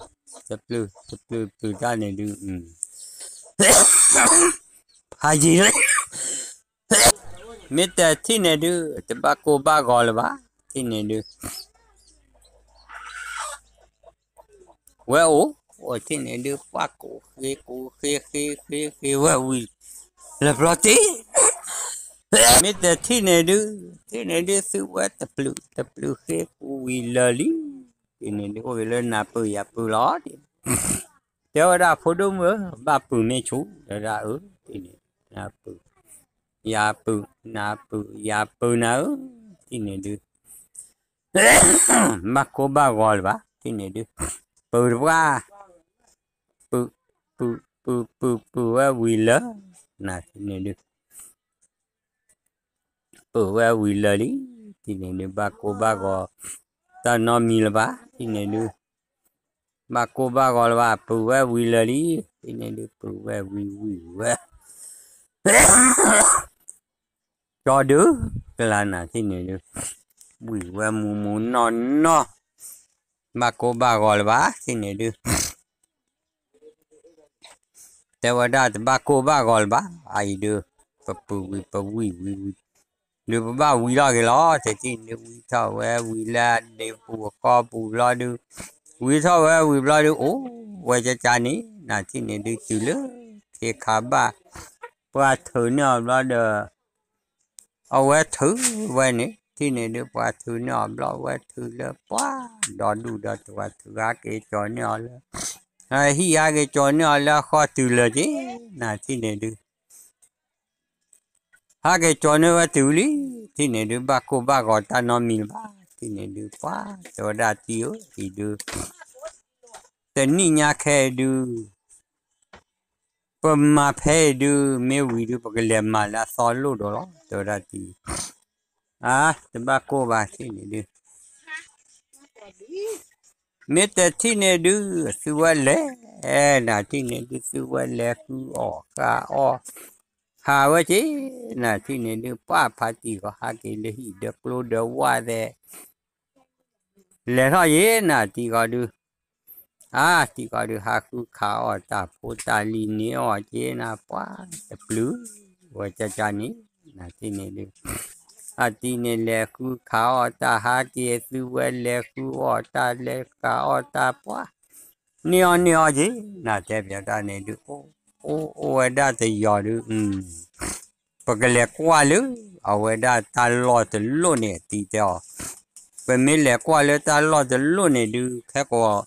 တပျုၤ တပျုၤ တပျုၤတၢ်န့ၣ်ဒုး ဖးယံာ်လံ မ့ၢ်တထံၣ်န့ၣ်ဒုး တဘၣ်ကိၢ်ဘၣ်ဂီၤလၢၤဘၣ် ထံၣ်န့ၣ်ဒုး ဝဲအိၣ် အိၣ်ထံၣ်န့ၣ်ဒုး ပှၤကိးဃ့ကိးဃ့ဃ့ဃ့ဃ့ဝဲဝံၤ လၢာ်ဘျီတ့ၢ် မ့ၢ်တထံၣ်န့ၣ်ဒုး ထံၣ်န့ၣ်ဒုး သုဝဲတပျုၤ တပျုၤဃ့ကိးဝံၤလၢာ်လံ ထံၣ်န့ၣ်ဒုး အိၣ်က့ၤလၢနၤပၢၢ်ယၤပၢၢ်လီၤ တဲဝဲဒၣ်ဖိဒိၣ်မုၣ်ဧၢ ဘၣ်ပုၢ်မ့ၢ်ဆူၣ် တဲဝဲဒၣ်အၢ ထံၣ်န့ၣ် နၤပုၢ် ယၤပုၢ် နၤပုၢ် ယၤပုၢ်နၤဧၢ ထံၣ်န့ၣ်ဒုး ဘၣ်ကိၢ်ဘၣ်ဂီၤလၢၤဘၣ် ထံၣ်န့ၣ်ဒုး ပုၢ်တပှၢ် ပုၢ် ပုၢ် ပုၢ် ပုၢ် ပုၢ်ဝဲဝံၤလၢာ် နၤထံၣ်န့ၣ်ဒုး ပုၢ်ဝဲဝံၤလၢာ်လံ ထံၣ်န့ၣ်ဒုး ဘၣ်ကိၢ်ဘၣ်ဂီၤ တၢ်နီတမံၤလၢၤဘၣ် ထံၣ်န့ၣ်ဒုး ဘၣ်ကိၢ်ဘၣ်ဂီၤလၢၤဘၣ် ပုၢ်ဝဲဝံၤလၢာ်လံ ထံၣ်န့ၣ်ဒုး ပုၢ်ဝဲဝံၤဝံၤဝဲ ကၠီဒုး ကလါနၤထံၣ်န့ၣ်ဒုး ဝံၤဝဲမူမူနီၢ်နီၢ် ဘၣ်ကိၢ်ဘၣ်ဂီၤလၢၤဘၣ် ထံၣ်န့ၣ်ဒုး တဲဝဲဒၣ်တဘၣ်ကိၢ်ဘၣ်ဂီၤလၢၤဘၣ် အအံၤဒုး ပပုၢ်ဝံၤပဝံၤဝံၤဝံၤ ဒုးပဘၣ်ဝံၤထီၣ်က့ၤလီၤ တထံၣ်န့ၣ်ဒုး ဝံၤထီၣ်ဝဲဝံၤလၢအဒ့ပူၤအကီၢ်ပူၤဘျီဒုး ဝံၤထီၣ်ဝဲဝံၤဘျီဒုး အိၣ်ဝဲကၠၢကၠၢန့ၣ် နၤထံၣ်န့ၣ်ဒုး တုၤလၢ ခ့ခါဘၣ် ပှၤထုးန့ၢ်အီၤဘျီဒီး အဝဲထုးဝဲန့ၣ် ထံၣ်န့ၣ်ဒုး ပှၤထုးန့ၢ်အီၤဘျီ အဝဲထုးလၢပှၤဒီဒူၣ်ဒီးတဝၤထုး ဟးက့ၤကၠီန့ၢ်အီၤလၢ ဟံၣ် ဟးက့ၤကၠီန့ၢ်အီၤလၢအဃီတုၤလၢာ်က့ၤ နၤထံၣ်န့ၣ်ဒုး ဟးက့ၤကၠီန့ၢ်ဝဲတုၤလံ ထံၣ်န့ၣ်ဒုး ဘၣ်ကိၢ်ဘၣ်ဂီၤတၢ်နီတမံၤလၢၤဘၣ် ထံၣ်န့ၣ်ဒုး ပှၤတဲဝဲဒၣ်တံၤဧၢ အံၤဒုး တနံၣ်ညါခဲအံၤဒုး ပမၤဖဲအံၤဒုး မ့ၢ်ဝံၤဒုး ပကလဲၤမၤလၢအသီလိၣ်ဒီးလီၤ တဲဝဲဒၣ်တံၤ အါ တဘၣ်ကိၢ်ဘၣ်ထံၣ်န့ၣ်ဒုး မ့ၢ်တထံၣ်န့ၣ်ဒုး သုဝဲလဲၤ နၤထံၣ်န့ၣ်ဒုး သုဝဲလဲၤဃုအီၣ်ဃုအီၣ် ဟးဝဲက့ၤ နၤထံၣ်န့ၣ်ဒုး ပှၤဖးတံၤဃီ ဟးက့ၤလၢဟံၣ်ဒီးကျိဒီးဝၣ်သဲး လဲၤထီၣ်ယ့ၣ် နၤတံၤဃီဒုး အါ တံၤဃီဒုး ဟးဃုခးအီၣ်တၢ်ဖိတၢ်လံၤန့ၢ်အီၤက့ၤ နၤပှၤတပျုၤ ဝဲကၠၢကၠၢန့ၣ် နၤထံၣ်န့ၣ်ဒုး အတံၤန့ၣ်လဲၤဃုခးအီၣ်တၢ် ဟးက့ၤသုဝဲလဲၤဃုအီၣ်တၢ် လဲၤဃုအီၣ်တၢ်ပှၤ န့ၢ်အီၣ်န့ၢ်အီၣ်က့ၤ နၤတဲပၠးတၢ်န့ၣ်ဒုး အိၣ် အိၣ်ဝဲဒၣ်တယီၤဒုး ပကလဲၤကွၢ်လၢ အဝဲဒၣ်တၢ်လီၢ်တလီၢ်န့ၣ် အတံၤတဲအီၤ ပမ့ၢ်လဲၤကွၢ်လၢတၢ်လီၢ်တလီၢ်န့ၣ်ဒုး ခဲကိာ်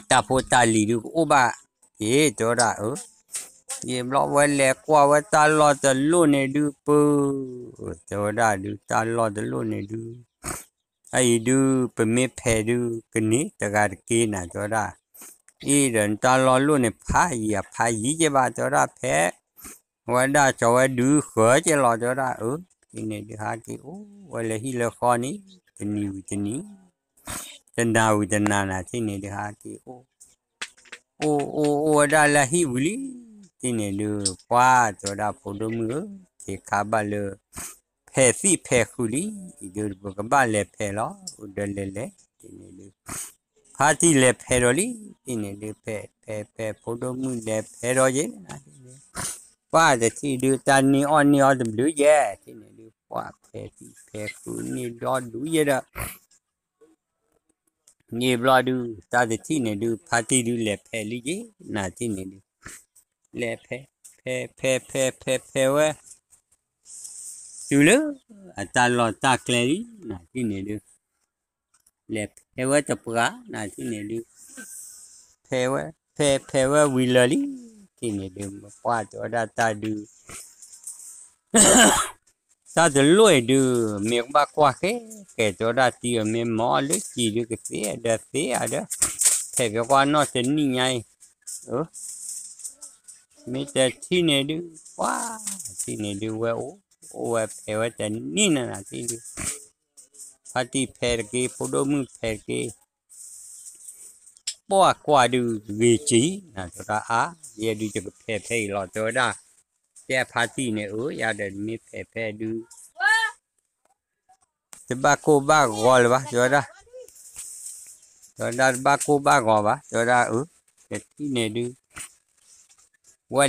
တၢ်ဖိတၢ်လံၤဒုးကအိၣ်ဘၣ် က့ၤ တဲဝဲဒၣ်အၢ ယံာ်ဘျီဝဲလဲၤကွၢ်ဝဲတၢ်လီၢ်တလီၢ်န့ၣ်ဒုး ပၢ တဲဝဲဒၣ်ဒုး တၢ်လီၢ်တလီၢ်န့ၣ်ဒုး အအံၤဒုး ပမ့ၢ်ဖဲးဒုး ကန့ၢ်တဂၤတက့ၢ်နၤ တဲဝဲဒၣ် အံၤဒီးတၢ်လီၢ်လီၢ်န့ၣ် ဖးယံၤအဖးယံၤက့ၤဘၣ် တဲဝဲဒၣ် ဖဲး ဝဲဒၣ်ကၠီၤဝဲဒုးဃၢၤက့ၤလီၤတဲဝဲဒၣ် အၢ ထံၣ်န့ၣ်ဒုးဟးက့ၤအိၣ်ဝဲလၢဟံၣ်လၢဃီန့ၣ် တနံၤဝံၤတနံၤ တနၤဝံၤတနၤနၤ ထံၣ်န့ၣ်ဒုးဟးက့ၤအိၣ် အိၣ်အိၣ်အိၣ်ဝဲဒၣ်လၢဟံၣ်ဝံၤလံ ထံၣ်န့ၣ်ဒုး ပှၢ်တဲဝဲဒၣ်ဖိဒိၣ်မုၣ်ဧၢ က့ၤခါဘၣ်လၢ ဖဲးသံၣ်ဖဲးဃုာ်လံ အံၤဒုးပကဘၣ်လဲၤဖဲးလီၤ အိၣ်ဒီးလဲၤလဲၤ ထံၣ်န့ၣ်ဒုး ဖါတံၢ်လဲၤဖဲးဒီးလံ ထံၣ်န့ၣ်ဒုး ဖဲးဖဲးဖဲးဖိဒိၣ်မုၣ်လဲၤဖဲးဒီးယဲၢ်နၤ ထံၣ်န့ၣ် ပှၢ်တထံၣ်ဒုး တၢ်န့ၢ်အီၣ်န့ၢ်အီတဘျုးယဲၢ် ထံၣ်န့ၣ်ဒုး ပှၢ်ဖဲးသံၣ်ဖဲးဃုာ်န့ၢ်ဒီဒူၣ်ယဲၢ်ဒီး န့ၣ်ဘျီဒုး တၢ်တထံၣ်န့ၣ်ဒုး ဖါတံၢ်ဒုးလဲၤဖဲးလံယဲၢ် နၤထံၣ်န့ၣ်ဒုး လဲၤဖဲး ဖဲးဖဲးဖဲးဖဲးဖဲးဝဲ တုၤလၢ အတၢ်လီၢ်တၢ်ကျဲလံ နၤထံၣ်န့ၣ်ဒုး လဲၤဖဲးဝဲတပှၢ် နၤထံၣ်န့ၣ်ဒုး ဖဲးဝဲ ဖဲးဖဲးဝဲဝံၤလၢာ်လံ ထံၣ်န့ၣ်ဒုး ပှၢ်တဲဝဲဒၣ်တၢ်ဒုး တၢ်တလိၣ်အံၤဒုး မ့ၢ်ကဘၣ်ကွၢ်ဃဲ ကဲတဲဝဲဒၣ်တံၤအမ့ၢ်မၤအီၣ်လၢစံာ်ဒုးကသ့အဒၢးသ့အဒၢး ဖဲးဖဲးကွၢ်နီၢ်တနံၣ်ညါအံၤ မ့ၢ်တထံၣ်န့ၣ်ဒုး ပှၢ် ထံၣ်န့ၣ်ဒုးဝဲအိၣ် အိၣ်ဝဲဖဲးဝဲတနံၣ်နၤနၤထံၣ်ဒုး ဖါတံၢ်ဖဲးတက့ၢ် ဖိဒိၣ်မုၣ်ဖဲးတက့ၢ် ပှၢ်ကွၢ်ဒုးဂ့ၤက့ၤ နၤတဲဝဲဒၣ်အါ ယဲဒုးယကဖဲးဖဲအံၤလီၤ တဲဝဲဒၣ် တဲဖါတံၢ်န့ၣ် အၢ ယၤဒီးမ့ၢ်ဖဲးဖဲဒုး တဘၣ်ကိၢ်ဘၣ်ဂီၤလၢၤဘၣ် တဲဝဲဒၣ် တဲဝဲဒၣ်တဘၣ်ကိၢ်ဘၣ်ဂီၤဘၣ် တဲဝဲဒၣ်အၢ တထံၣ်န့ၣ်ဒုး ဝဲ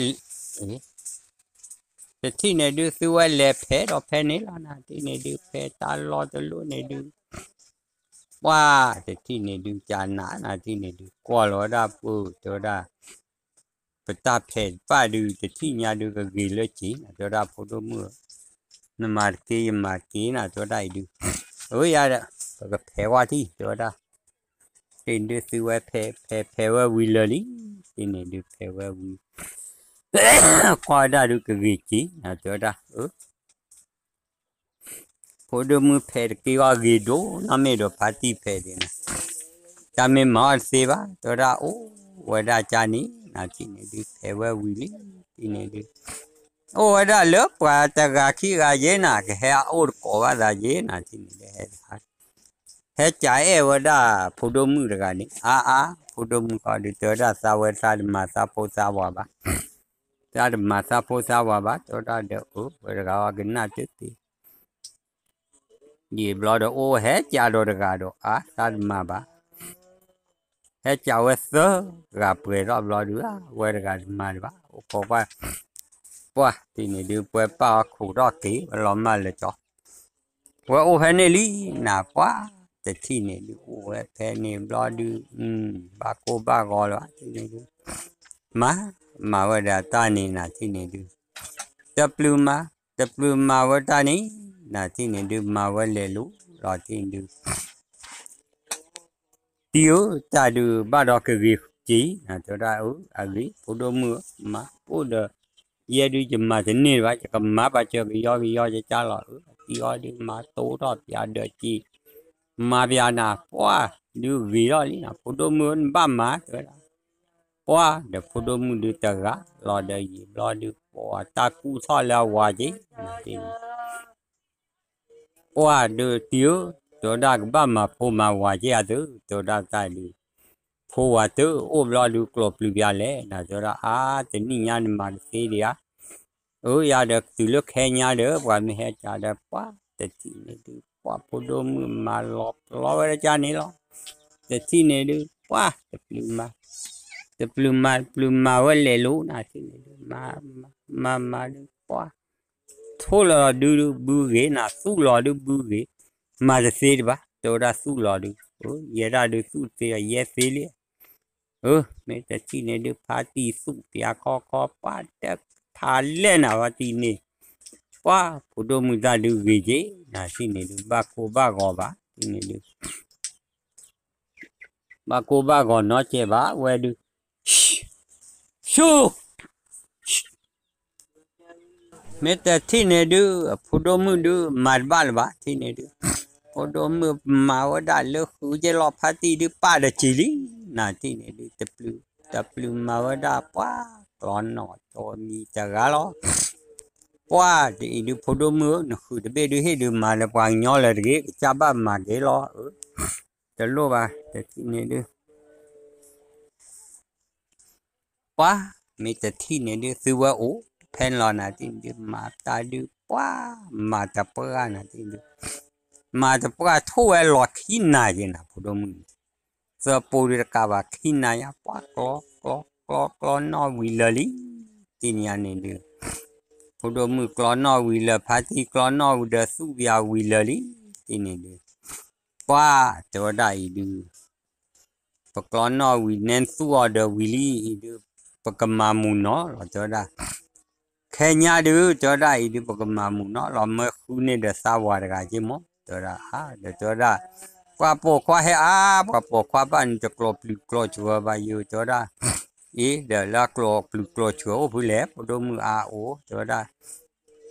တထံၣ်န့ၣ်ဒုးသုဝဲလဲၤဖဲးဒီးဖဲန့ၣ်လီၤ နၤထံၣ်န့ၣ်ဒုး ဖဲးတၢ်လီၢ်တလိၣ်န့ၣ်ဒုး ပှၢ်တထံၣ်န့ၣ်ဒုး ကနး နၤထံၣ်န့ၣ်ဒုး ကွၢ်လီၤဝဲဒၣ်ပူၤ တဲဝဲဒၣ် ပတၢ်ဖဲးတဖၣ်ဒုး တထံၣ်ညါဒုးကဂ့ၤလၢက့ၤ နၤတဲဝဲဒၣ်ဖိဒိၣ်မုၣ်ဧၢ နမၤတက့ၢ်ယမၤတက့ၢ် နၤတဲဝဲဒၣ်အံၤဒုး အၢ ယၤဒီး ပကဖဲးဝဲထံၣ် တဲဝဲဒၣ် ထံၣ်ဒုးသုဝဲဖဲး ဖဲးဖဲးဝဲဝံၤလၢာ်လံ ထံၣ်န့ၣ်ဒုးဖဲးဝဲဝံၤ ကွၢ်ဝဲဒၣ်ဒုးကဂ့ၤက့ၤ နၤတဲဝဲဒၣ် အၢ ဖိဒိၣ်မုၣ်ဖဲးတက့ၢ်အီၤဂ့ၤဒိၣ်နီၢ်မ့ၢ်ဒီးဖါတံၢ်ဖဲးဒ်န့ၣ် တၢ်မ့ၢ်မၤအီၣ်တသ့ဘၣ် တဲဝဲဒၣ်အိၣ်ဝဲဒၣ်ကန့ၣ် နၤထံၣ်န့ၣ်ဒုးဖဲးဝဲဝံၤလံ ထံၣ်န့ၣ်ဒုး အိၣ်ဝဲဒၣ်လၢပှၤတဂၤခံဂၤယဲၢ်နၤ ကဟဲအအိၣ်တကိးဘၣ်သးယဲၢ်နၤထံၣ်န့ၣ်ဒုး ဟဲ ဟဲကးအဲၣ်ဝဲဒၣ်ဖိဒိၣ်မုၣ်တဂၤန့ၣ် အါအါ ဖိဒိၣ်မုၣ်ဃီဒုးတဲဝဲဒၣ်သးဝဲသးတမၤသးဖိသးဝၤဘၣ် သးတမၤသးဖိသးဝၤဘၣ် တဲဝဲဒၣ်ဒီးအၢ ဝဲတဂၤအီၤကနၣ်တသ့ ယံာ်ဘျီဒီးအိၣ်ဟဲကးဒီးတဂၤဒီး အါ သးတမၤဘၣ် ဟဲကးဝဲသၢဂၤပှဲၤထီၣ်ဘျီဒုး ဝဲတဂၤတမၤဒံးဘၣ် အိၣ်ခိးကွၢ် ပှၢ် ထံၣ်န့ၣ်ဒုး ပှဲၤပာ်အီၤခိးထီၣ်က့ၤ ဝဲလီၤမၢ်လၢကၠီ ဝဲအိၣ်ဖဲန့ၣ်လံ နၤပှၢ် တထံၣ်န့ၣ်ဒုး အိၣ်ဝဲဖဲန့ၣ်ဘျီဒုး ဘၣ်ကိၢ်ဘၣ်ဂီၤလၢၤဘၣ် ထံၣ်န့ၣ်ဒုး မၤ မၤဝဲဒၣ်တၢ်န့ၣ် နၤထံၣ်န့ၣ်ဒုး တပျုာ်မၤ တပျုာ်မၤဝဲတၢ်န့ၣ် နၤထံၣ်န့ၣ်ဒုး မၤဝဲလဲၤလိၤလီၤထံၣ်န့ၣ်ဒုး တံၤဧၢ တၢ်ဒုးဘၣ်ဒီးကဂ့ၤက့ၤ နၤတဲဝဲဒၣ်အၢ အဂ့ၤ ဖိဒိၣ်မုၣ်ဧၢ မၤအိၣ်ဒီး ယဲဒုးယမၤတန့ၢ်ဘၣ် ယကမၤပာ်စၢၤကယီကယီယကၢ်လီၤဧၢ တံၤအီၤဒုးမၤတိထီၣ်ပၠးဒီးက့ၤ မၤပၠးနၤ ပှၢ်ဒုးဂ့ၤထီၣ်လံ ဖိဒိၣ်မုၣ်ဧၢ နဘၣ်မၤ တဲဝဲဒၣ် ပှၢ်ဒီးဖိဒိၣ်မုၣ်ဒုးတဂၤလီၤဒီးယံာ်ဘျီဒုး ပှၢ်တၢ်ကူၣ်ထီၣ်လၢအဝၤက့ၤ နၤထံၣ်န့ၣ် ပှၢ်ဒီးတံၤဧၢ တဲဝဲဒၣ်ကဘၣ်မၤဖိမၤဝၤက့ၤအသု တဲဝဲဒၣ်တၢ်ဒုး ဖိဝၤတအိၣ်ဘျီဒုးကျိးပျုၤပၠးလဲၣ် နၤတဲဝဲဒၣ်အါ တနံၣ်ညါနမၤတသ့ဒံးဧါ အၢ ယၤဒီးတုၤလၢခဲညါဒီး ပှၤမ့ၢ်ဟဲကးဒီး ပှၢ်တထံၣ်န့ၣ်ဒုး ပှၢ်ဖိဒိၣ်မုၣ်မၤလီၤပျီဝဲဒၣ်ကန့ၣ်လီၤ တထံၣ်န့ၣ်ဒုး ပှၢ် တပျုာ်မၤ တပျုာ်မၤ တပျုာ်မၤဝဲလဲၤလိၤ နၤထံၣ်န့ၣ်ဒုး မၤ မၤ မၤဒုး ပှၢ် ထိၣ်လီၤဒုးဘုဂ့ၤ နၤသူၣ်လီၤဒုးဘုဂ့ၤ မၤတသ့တဘၣ် တဲဝဲဒၣ်သူၣ်လီၤဒုး ယဲဒၣ်ဒုးသူၣ်တသ့ဒီး ယဲသ့လံ အၢ မ့ၢ်တထံၣ်န့ၣ်ဒုး ဖါတံၢ်သူၣ်ပၠးခီခီ ပှၢ်တခါလဲၣ်နၤ ဖါတံၢ်န့ၣ် ပှၢ်ဖိဒိၣ်မုၣ်တၢ်ဒုးဂ့ၤက့ၤ နၤထံၣ်န့ၣ်ဒုး ဘၣ်ကိၢ်ဘၣ်ဂီၤဘၣ် ထံၣ်န့ၣ်ဒုး ဘၣ်ကိၢ်ဘၣ်ဂီၤနီတစဲးဘၣ် ဝဲဒုး ဆူ မ့ၢ်တထံၣ်န့ၣ်ဒုး အဖိဒိၣ်မုၣ်ဒုး မၤတဘၣ်လၢၤဘၣ် ထံၣ်န့ၣ်ဒုး ဖိဒိၣ်မုၣ်မၤဝဲဒၣ်လၢဃုကဲလီၤ ဖါတံၢ်ဒုးပာ်ဒီးစံာ်လံ နၤထံၣ်န့ၣ်ဒုး တပျုာ် တပျုာ်မၤဝဲဒၣ်ပှၢ် ကျီနီၣ်တီမံၤတဂၤလီၤ. ပှၢ်တအံၤဒုး ဖိဒိၣ်မုၣ်ဧၢ, နဃုတဘ့ၣ်ဒုးဟ့ၣ်ဒုးမၤလၢပှၤကညီလၢၤတဂ့ၤ, ကစၢ်ဘၣ်မၤက့ၤလီၤ. တလိၣ်ဘၣ် တထံၣ်န့ၣ်ဒုး ပှၢ် မ့ၢ်တထံၣ်န့ၣ်ဒုး သုဝဲအိၣ်ဖဲန့ၣ်လီၤနၤတထံၣ်န့ၣ်ဒုး မၤတၢ်ဒုး ပှၢ် မၤတပှၢ်နၤတထံၣ်န့ၣ်ဒုး မၤတပှၢ်ထိၣ်ဝဲလီၤခံနၤက့ၤနၤ ဖိဒိၣ်မုၣ်န့ၣ်, သၢပိဒုးတကးဘၣ်ခံနၤညါ ပှၢ်ကျီ ကျီ ကျီ ကျီနီၣ်ဝံၤလၢာ်လံ. တထံၣ်ညါန့ၣ်ဒုး ဖိဒိၣ်မုၣ်ကျီနီၣ်ဝံၤလၢာ် ဖါတံၢ်ကျီနီၣ်ဝံၤဒီးသူၣ်ပယါဝံၤလၢာ်လံ. တထံၣ်န့ၣ်ဒုး ပှၢ် တဲဝဲဒၣ်အံၤဒုး ပကျီနီၣ်ဝံၤန့ၣ်သူၣ်အီၤဒီးဝံၤလံအံၤဒုး ပကမၤမုာ်နီၢ်လီၤ တဲဝဲဒၣ်. ခဲညါဒုး တဲဝဲဒၣ်အံၤဒုး ပကမၤမုာ်နီၢ်လီၤ မၢဃုန့ၢ်ဒီးသးဝၤတဂၤက့မး တဲဝဲဒၣ်. ဒီးတဲဝဲဒၣ် ပှၤပိာ်ခွါဟဲအါ ပှၤပိာ်ခွါဘၣ်န့ၣ် တကျိၤပျုၤကျိၤဆှၢဘၣ်ယိၤ တဲဝဲဒၣ်. အ့ ဒီးလၢအကျိၤပျုၤကျိၤဆှၢအိၣ်ဖုလဲၣ် ဖိဒိၣ်မုၣ်အါအိၣ် တဲဝဲဒၣ်.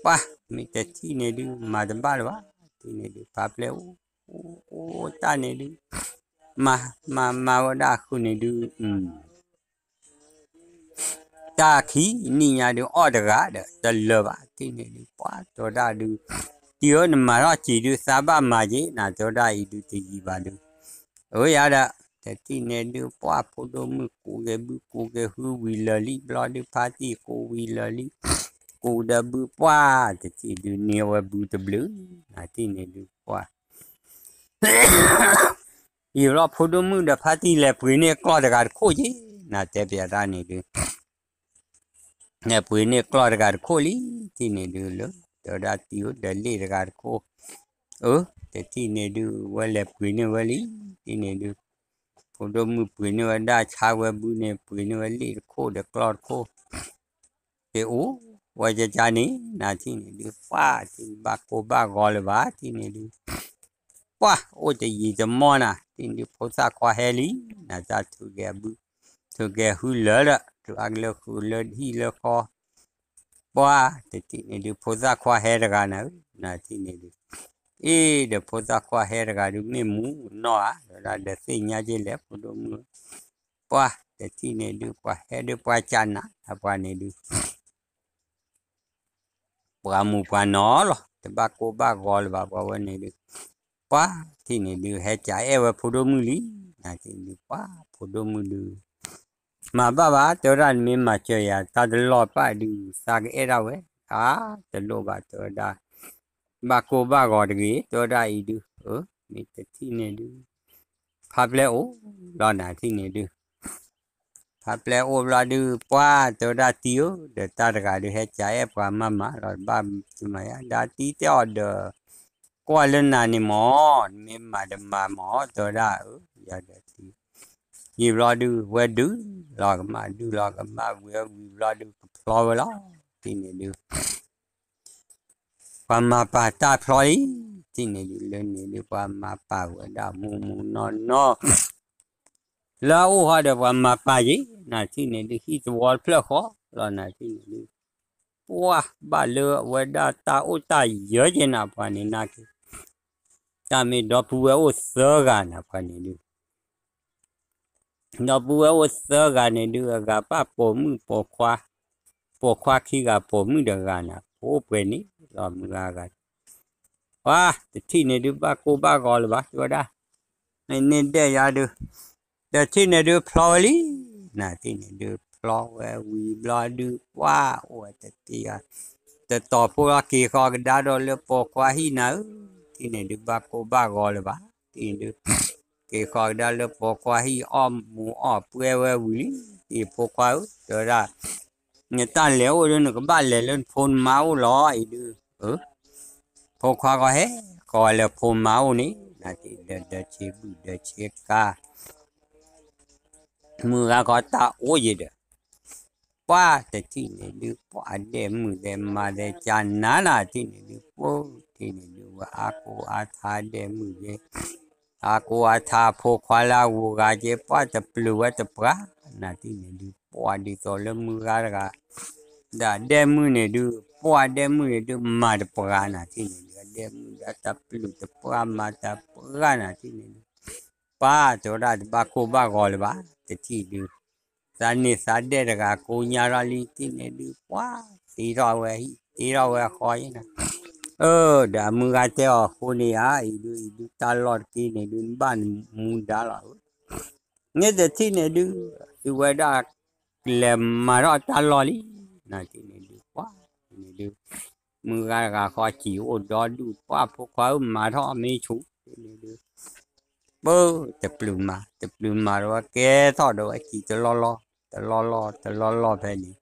ပှၢ် မ့ၢ်တထံၣ်န့ၣ်ဒုး မၤတဘၣ်လၢၤဘၣ် တထံၣ်န့ၣ်ဒုး ဖါပျဲၢ်အိၣ် အိၣ်တၢ်န့ၣ်ဒုး မၤ မၤ မၤဝဲဒၣ်ဃုာ်န့ၣ်ဒုး တၢ်ခံနံၣ်ညါဒုး အီၣ်တဂၤဒီး တလၢာ်ဘၣ် တထံၣ်န့ၣ်ဒုး ပှၢ်တဲဝဲဒၣ်ဒုး တံၤဧၢ နမၤထီၣ်စံးဒုး သးဘၣ်မၤက့ၤ နၤတဲဝဲဒၣ်အံၤဒုး တယံာ်ဘၣ်ဒုး အၢ ယၤဒီး တထံၣ်န့ၣ်ဒုး ပှၢ်ဖိဒိၣ်မုၣ်ကူးက့ၤဘု ကူးက့ၤဟုဝံၤလၢာ်လံ ဘျီဒုး ဖါတံၢ်ကူးဝံၤလၢာ်လံ ကူးဒီးဘု ပှၢ် တထံၣ်ဒုး န့ၢ်ဝဲဘုတဘျုး နၤတထံၣ်န့ၣ်ဒုး ပှၢ် ယံာ်ဘျီဖိဒိၣ်မုၣ်ဒီးဖါတံၢ်လဲၤပှ့ၤန့ၢ်ကျီၢ်တဂၤတခိၣ်က့ၤ နၤတဲပျးတၢ်န့ၣ်ဒုး လဲၤပှ့ၤန့ၢ်ကျီၢ်တဂၤတခိၣ်လံ တထံၣ်န့ၣ်ဒုးလၢ တဲဝဲဒၣ်တံၤဧၢ ဒီးလ့ၣ်တဂၤတခိၣ် အၢ တထံၣ်န့ၣ်ဒုး ဝဲလဲၤပှ့ၤန့ၢ်ဝဲလံ တထံၣ်န့ၣ်ဒုး ဖိဒိၣ်မုၣ်ပှ့ၤန့ၢ်ဝဲဒၣ်ဆါဝဲဘုန့ၣ် ပှ့ၤန့ၢ်ဝဲလ့ၣ်တခိၣ်ဒီးကျီၢ်တခိၣ် က့ၤအိၣ်ဝဲကကါန့ၣ် နၤတထံၣ်န့ၣ်ဒုး ပှၢ် တထံၣ်န့ၣ်ဘၣ်ကိၢ်ဘၣ်ဂီၤလၢၤဘၣ် တထံၣ်န့ၣ်ဒုး ပှၢ် အိၣ်တယံာ်တမီၢ်နၤ တထံၣ်န့ၣ်ဒုး ဖိသၣ်ခွါဟဲလံ နၤတၢ်ထုးက့ၤအဘု ထုးက့ၤဟုလၢာ်ဒီး ထုးအါကလၢဃုာ်လၢဟံၣ်လၢဃီ ပှၢ် တထံၣ်န့ၣ်ဒုး ဖိသၣ်ခွါဟဲတဂၤနၤ နၤတထံၣ်န့ၣ်ဒုး အ့ ဒီးဖိသၣ်ခွါဟဲတဂၤဒုး မ့ၢ်မူနီၢ်ဧါ ဒီးသ့ၣ်ညါက့ၤလဲၣ် ဖိဒိၣ်မုၣ် ပှၢ် တထံၣ်န့ၣ်ဒုး ပှၤဟဲဒုးပှၤကနး အပှၤန့ၣ်ဒုး ပှၤမူးပှၤနီၢ်လီၤ တဘၣ်ကိၢ်ဘၣ်ဂီၤလၢၤဘၣ် ပှၤဝဲန့ၣ်ဒုး ပှၢ် တထံၣ်န့ၣ်ဒုး ဟဲကးအဲၣ်ဝဲဖိဒိၣ်မုၣ်လံ နၤတထံၣ်န့ၣ်ဒုး ပှၢ် ဖိဒိၣ်မုၣ်ဒုး မၤဘၣ်ဘၣ် တဲဝဲဒၣ် နမ့ၢ်မၤစၢၤယၤ တၢ်တလီၢ်ပၢ်ဒုး သးကအဲၣ်ဒၣ်ဝဲ အါ တလိၣ်ဘၣ် တဲဝဲဒၣ် ဘၣ်ကိၢ်ဘၣ်ဂီၤတဂ့ၤ တဲဝဲဒၣ်အံၤဒုး မ့ၢ်တထံၣ်န့ၣ်ဒုး ဖါပျဲၢ်အိၣ်လီၤ နၤတထံၣ်န့ၣ်ဒုး ဖါပျဲၢ်အိၣ်ဘျီဒုး ပှၢ် တဲဝဲဒၣ်တံၤဧၢ ဒီးတၢ်တဂၤဒုး ဟဲကးအဲၣ်ပှၤမၤမၤလီၤ တဘၣ်မၤယါ ဒီးတံၤတဲအီၤဒီး ကွၢ်လၢနၤန့ၣ်မး နမ့ၢ်မၤတမၤမး တဲဝဲဒၣ် အၢ ယၤဒီးတံၤ ယံာ်ဘျီဒုး ဝဲဒုးလီၤကမၣ် ဒုးလီၤကမၣ်ဝံၤဝံၤဘျီဒုး ကဖျီဝဲလီၤ တထံၣ်န့ၣ်ဒုး ပှၤမၤပာ်တၢ်ဖျီလံ တထံၣ်န့ၣ်ဒုး လၢန့ၣ်ဒုး ပှၤမၤပာ်ဝဲဒၣ်မူးမူးနီၢ်နီၢ် လၢအအိၣ်ဟီဒီးပှၤမၤပာ်ယံၤ နၤတထံၣ်န့ၣ်ဒုး ဟံၣ်သဝီတဖျၢၣ်ဃီလီၤ နၤတထံၣ်န့ၣ်ဒုး ပှၢ်ဘၣ်လၢအဝဲဒၣ်တၢ်အိၣ်တၢ်ယၢၤက့ၤနၤ ပှၤန့ၣ်နာ်က့ၤ တၢ်မ့ၢ်ဒီပုၢ်ဝဲၢ်အိၣ်သၢဂၤနၤပှၤန့ၣ်ဒုး ဒီပုၢ်ဝဲၢ်အိၣ်သၢဂၤန့ၣ်ဒုး အဂၤပၢ်ပိာ်မုၣ်ပိာ်ခွါ ပိာ်ခွါခံဂၤပိာ်မုၣ်တဂၤနၤ ဖိပှဲၤန့ၣ်လီၤမုၢ်ဂၤဂၤ ပှၤတထံၣ်န့ၣ်ဒုး ဘၣ်ကိၢ်ဘၣ်ဂီၤလၢၤဘၣ် တဲဝဲဒၣ် မ့ၢ်န့ၢ်ဒဲးယၤဒုး တထံၣ်န့ၣ်ဒုးဖျီဝဲလံ နၤတထံၣ်န့ၣ်ဒုး ဖျီဝဲဝံၤဘျီဒုး ပှၢ်အိၣ်ဝဲတသ့ဧါ တတီၤဖိလီၤ က့ၤဃီၤကဒါဒီးလၢပိာ်ခွါဟံၣ်နၤဧၢ တထံၣ်န့ၣ်ဒုး ဘၣ်ကိၢ်ဘၣ်ဂီၤလၢၤဘၣ် တထံၣ်န့ၣ်ဒုး က့ၤဃီၤကဒါလၢပိာ်ခွါဟံၣ် အီၣ်မူၤအီၣ်ပှဲၤဝဲဝံၤလံ တထံၣ်ဖိခွါဧၢ တဲဝဲဒၣ် နတၢ်လဲၤအိၣ်ဒုး နကဘၣ်လဲၤလၢနဖိနမါအိၣ်လီၤအံၤဒုး ဖိခွါဃီဟဲ ဃီလၢဖိမါအိၣ်န့ၣ် နၤတထံၣ်ဒီး ဒၢးဆ့ဘုၣ်ဒၢးဆ့ကၤ မုၢ်ဂၤဃီတၢ်အိၣ်ယံၤဒီး ပှၢ်တထံၣ်န့ၣ်ဒုး ပှၢ်ဒဲမုၣ်ဒဲမါဒဲကနၤနၤတထံၣ်န့ၣ်ဒုး ပှၢ်တထံၣ်န့ၣ်ဒုး ဝဲအါကိးအါထါဒဲမုၣ်ဒဲ အါကိးအါထါအဖိခွါလၢအဂုၤအဂၤက့ ပှၢ်တပျုာ်ဝဲတပှၢ် နၤတထံၣ်န့ၣ်ဒုး ပှၢ်ဒ်သိးလၢမုၢ်ဂၤတဂၤ ဒီးဒဲမုၣ်န့ၣ်ဒုး ပှၢ်ဒဲမုၣ်န့ၣ်ဒုး မၤတပှၢ် နၤတထံၣ်န့ၣ်ဒုး ဒဲမုၣ်ဒုး တပျုာ်တပှၢ် မၤတပှၢ် နၤတထံၣ်န့ၣ်ဒုး ပှၢ်တဲဝဲဒၣ် တဘၣ်ကိၢ်ဘၣ်ဂီၤလၢၤဘၣ် တထံၣ်ဒုး သးန့ၢ်သးဒဲးတဂၤကိးညါထီၣ်လံ ထံၣ်န့ၣ်ဒုး ပှၤ တ့ထီၣ်ဝဲဟံၣ် တ့ထီၣ်ဝဲဃီယဲနီၤ, ဒီးအမုၢ်ဂၤတဲအီၤအဃိန့ၣ်ဧါ အံၤဒုး အံၤဒုးတၢ်လီၢ်တက့ၢ်န့ၣ်ဒုး နဘၣ်နမူဒါလီၤဧၢ, န့ၣ်တထံၣ်န့ၣ်ဒုး သုဝဲဒၣ် လဲၤမၤထီၣ်တၢ်လီၢ်လံ, နထံၣ်န့ၣ်ဒုး ပှၤန့ၣ်ဒုး မုၢ်ဂၤတဂၤဃီစံာ်အိၣ်ဒီဒူၣ် ပှၤဖိခွါဧၢ မၤထီၣ်မ့ၢ်ဆူၣ်န့ၣ်ဒုး ပၢ တပျုာ်မၤ တပျုာ်မၤဒီးဝဲကဲထီၣ်ဒီးဝဲ စံာ်တလီၢ်လီၢ် တလီၢ်လီၢ် တလီၢ်လီၢ်ဖဲန့ၣ်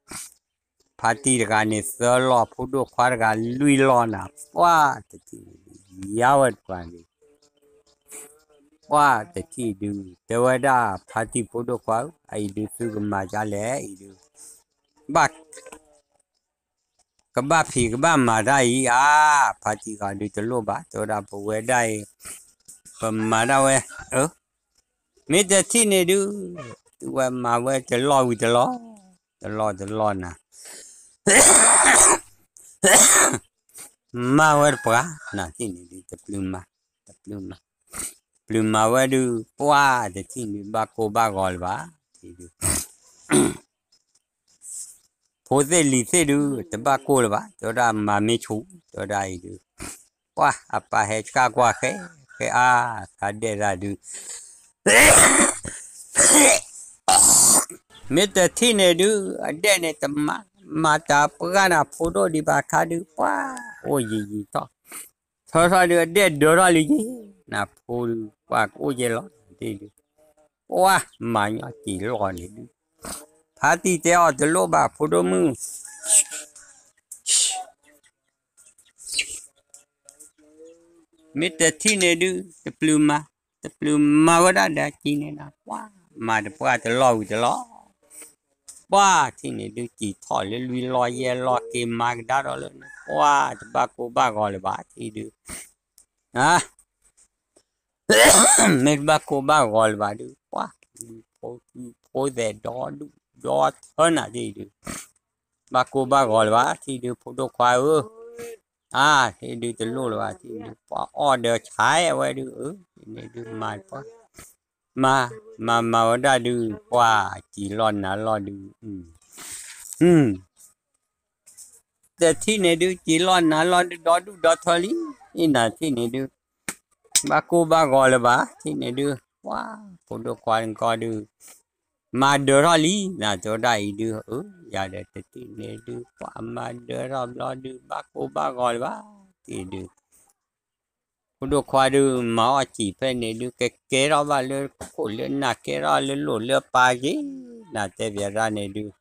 ဖါတံၢ်တဂၤန့ၣ် သၢလီၢ် ဖိဒိၣ်ခွါတဂၤ လွံၢ်လီၢ်နၤ ပှၤတထံၣ်န့ၣ်ဒုး ယါဝဲတပှၤန့ၣ် ပှၤတထံၣ်ဒုး တဲဝဲဒၣ် ဖါတံၢ်ဖိဒိၣ်ခွါဧၢ အအံၤဒုးသုကမၤဒ်လဲၣ် အံၤဒုး ဘၣ် ကဘၣ်ဖံးကဘၣ်မၤတၢ်အံၤဧါ, ဖါတံၢ်ဂၤဒုးတလိၣ်ဘၣ် တဲဝဲဒၣ်ပဝဲဒၣ်အံၤ ပမၤဒၣ်ဝဲ မ့ၢ်တထံၣ်န့ၣ်ဒုး သုဝဲမၤဝဲတလီၢ်ဝံၤတလီၢ် တလီၢ်တလီၢ်နၤ မၤဝဲတပှၤ နထံၣ်န့ၣ်ဒုး တပျုာ်မၤ တပျုာ်မၤ ပျုာ်မၤဝဲဒုး ပှၤတထံၣ်န့ၣ် ဘၣ်ကိၢ်ဘၣ်ဂီၤလၢၤဘၣ် ထံၣ်ဒုး ဖိသ့ၣ်လံၤသ့ၣ်ဒုး တဘၣ်ကိၢ်လၢၤဘၣ် တဲဝဲဒၣ်မၤမ့ၢ်ဆူၣ် တဲဝဲဒၣ်အံၤဒုး ပှၤအပၢ်ဟဲဆှၣ်ကွၢ်ဃဲ ဃဲအါ သးဒဲးတၢ်ဒုး မ့ၢ်တထံၣ်န့ၣ်ဒုး အဒဲးန့ၣ်တမၤ မၤတၢ်ပှၢ်နၤ ဖိဒိၣ်ဒံးဘၣ်ခါဒုး ပှၤအိၣ်ယံာ်ယံာ်ထီၣ် ထီထီၣ်ဒုး အဒဲးဒၢထီၣ်လံယံာ် နဖိဒုး ပှၤကအိၣ်ယဲလီၤ တ့ၢ်ဒုး ပှၤမၤညီစံာ်လီၢ်န့ၣ်ဒုး ဖါတံၢ်တဲအီၤတလိၣ်ဘၣ် ဖိဒိၣ်မုၣ် မ့ၢ်တထံၣ်န့ၣ်ဒုး တပျုာ်မၤ တပျုာ်မၤဝဲဒၣ်ဒီးစံာ်န့ၣ်နၤ ပှၤမၤတပှၢ်တလီၢ်ဝံၤတလီၢ် ပှၤထံၣ်န့ၣ်ဒုး စံာ်ထီၣ်လၢလွံၢ်လီၢ်ယဲၢ်လီၢ် က့ၤမၤကဒါဒီးလၢန့ၣ် ပှၤတဘၣ်ကိၢ်ဘၣ်ဂီၤလၢၤဘၣ် ထံၣ်ဒုး မ့ၢ်တဘၣ်ကိၢ်ဘၣ်ဂီၤလၢၤဘၣ်ဒုး ပှၤ ဖိသဲးဒီဒူၣ်ဒီထၢနၤ ထံၣ်ဒုး ဘၣ်ကိၢ်ဘၣ်ဂီၤလၢၤဘၣ် ထံၣ်ဒုး ဖိဒိၣ်ခွါဧၢ အါ ထံၣ်ဒုးတလိၣ်လၢၤဘၣ် ထံၣ်ဒုး ပှၤအီၣ်ဒီးဆဲးဝဲဒုး အၢ န့ၣ်ဒုးမၤပှၤ မၤ မၤမၤဝဲဒၣ်ဒုး ပှၤစံာ်လီၢ်နၤလီၢ်ဒုး တထံၣ်န့ၣ်ဒုး စံာ်လီၢ်နၤလီၢ်ဒုး ဒီဒူၣ်ဒီထၢလံ အံၤနၤထံၣ်န့ၣ်ဒုး ဘၣ်ကိၢ်ဘၣ်ဂီၤလၢၤဘၣ် ထံၣ်န့ၣ်ဒုး ပှၤ ဖိဒိၣ်ခွါနကီၢ်ဒုး မၤဒၢထီၣ်လံ နၤတဲဝဲဒၣ်အံၤဒုး အၢ ယၤဒီးတထံၣ်န့ၣ်ဒုး ပှၤမၤဒၢထီၣ်ဘျီဒုး ဘၣ်ကိၢ်ဘၣ်ဂီၤလၢၤဘၣ် ထံၣ်ဒုး ဖိဒိၣ်ခွါဒုး မၤအီၣ်စံာ်ဖဲန့ၣ်ဒုး ကကဲထီၣ်ဘၣ်လၢခိၣ်လၢနၢ် ကဲထီၣ်လၢလိၤလၢပာ်က့ၤ နၤတဲဘၣ်ဒၣ်န့ၣ်ဒုး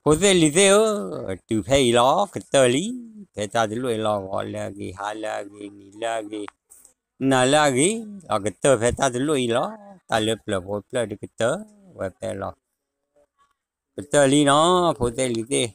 ဖိသ့ၣ်လံၤသ့ၣ်ဧၢ, တုၤဖဲအံၤလီၤ ကတၢၢ်လံ, ဖဲတၢ်တလိၣ်အံၤလီၤ ဂီၤလၢအဂ့ၤ, ဟါလၢအဂ့ၤ, နံၤလၢအဂ့ၤ, နၤလၢအဂ့ၤ, လီၤကတၢၢ်ဖဲတၢ်တလိၣ်အံၤလီၤ. တၢ်လၢပျၢၤဖိတဖျၢၣ်ဒုးကတၢၢ်ဝဲဖဲလီၤ. ကတၢၢ်လံနီၤ ဖိသ့ၣ်လံၤသ့ၣ်,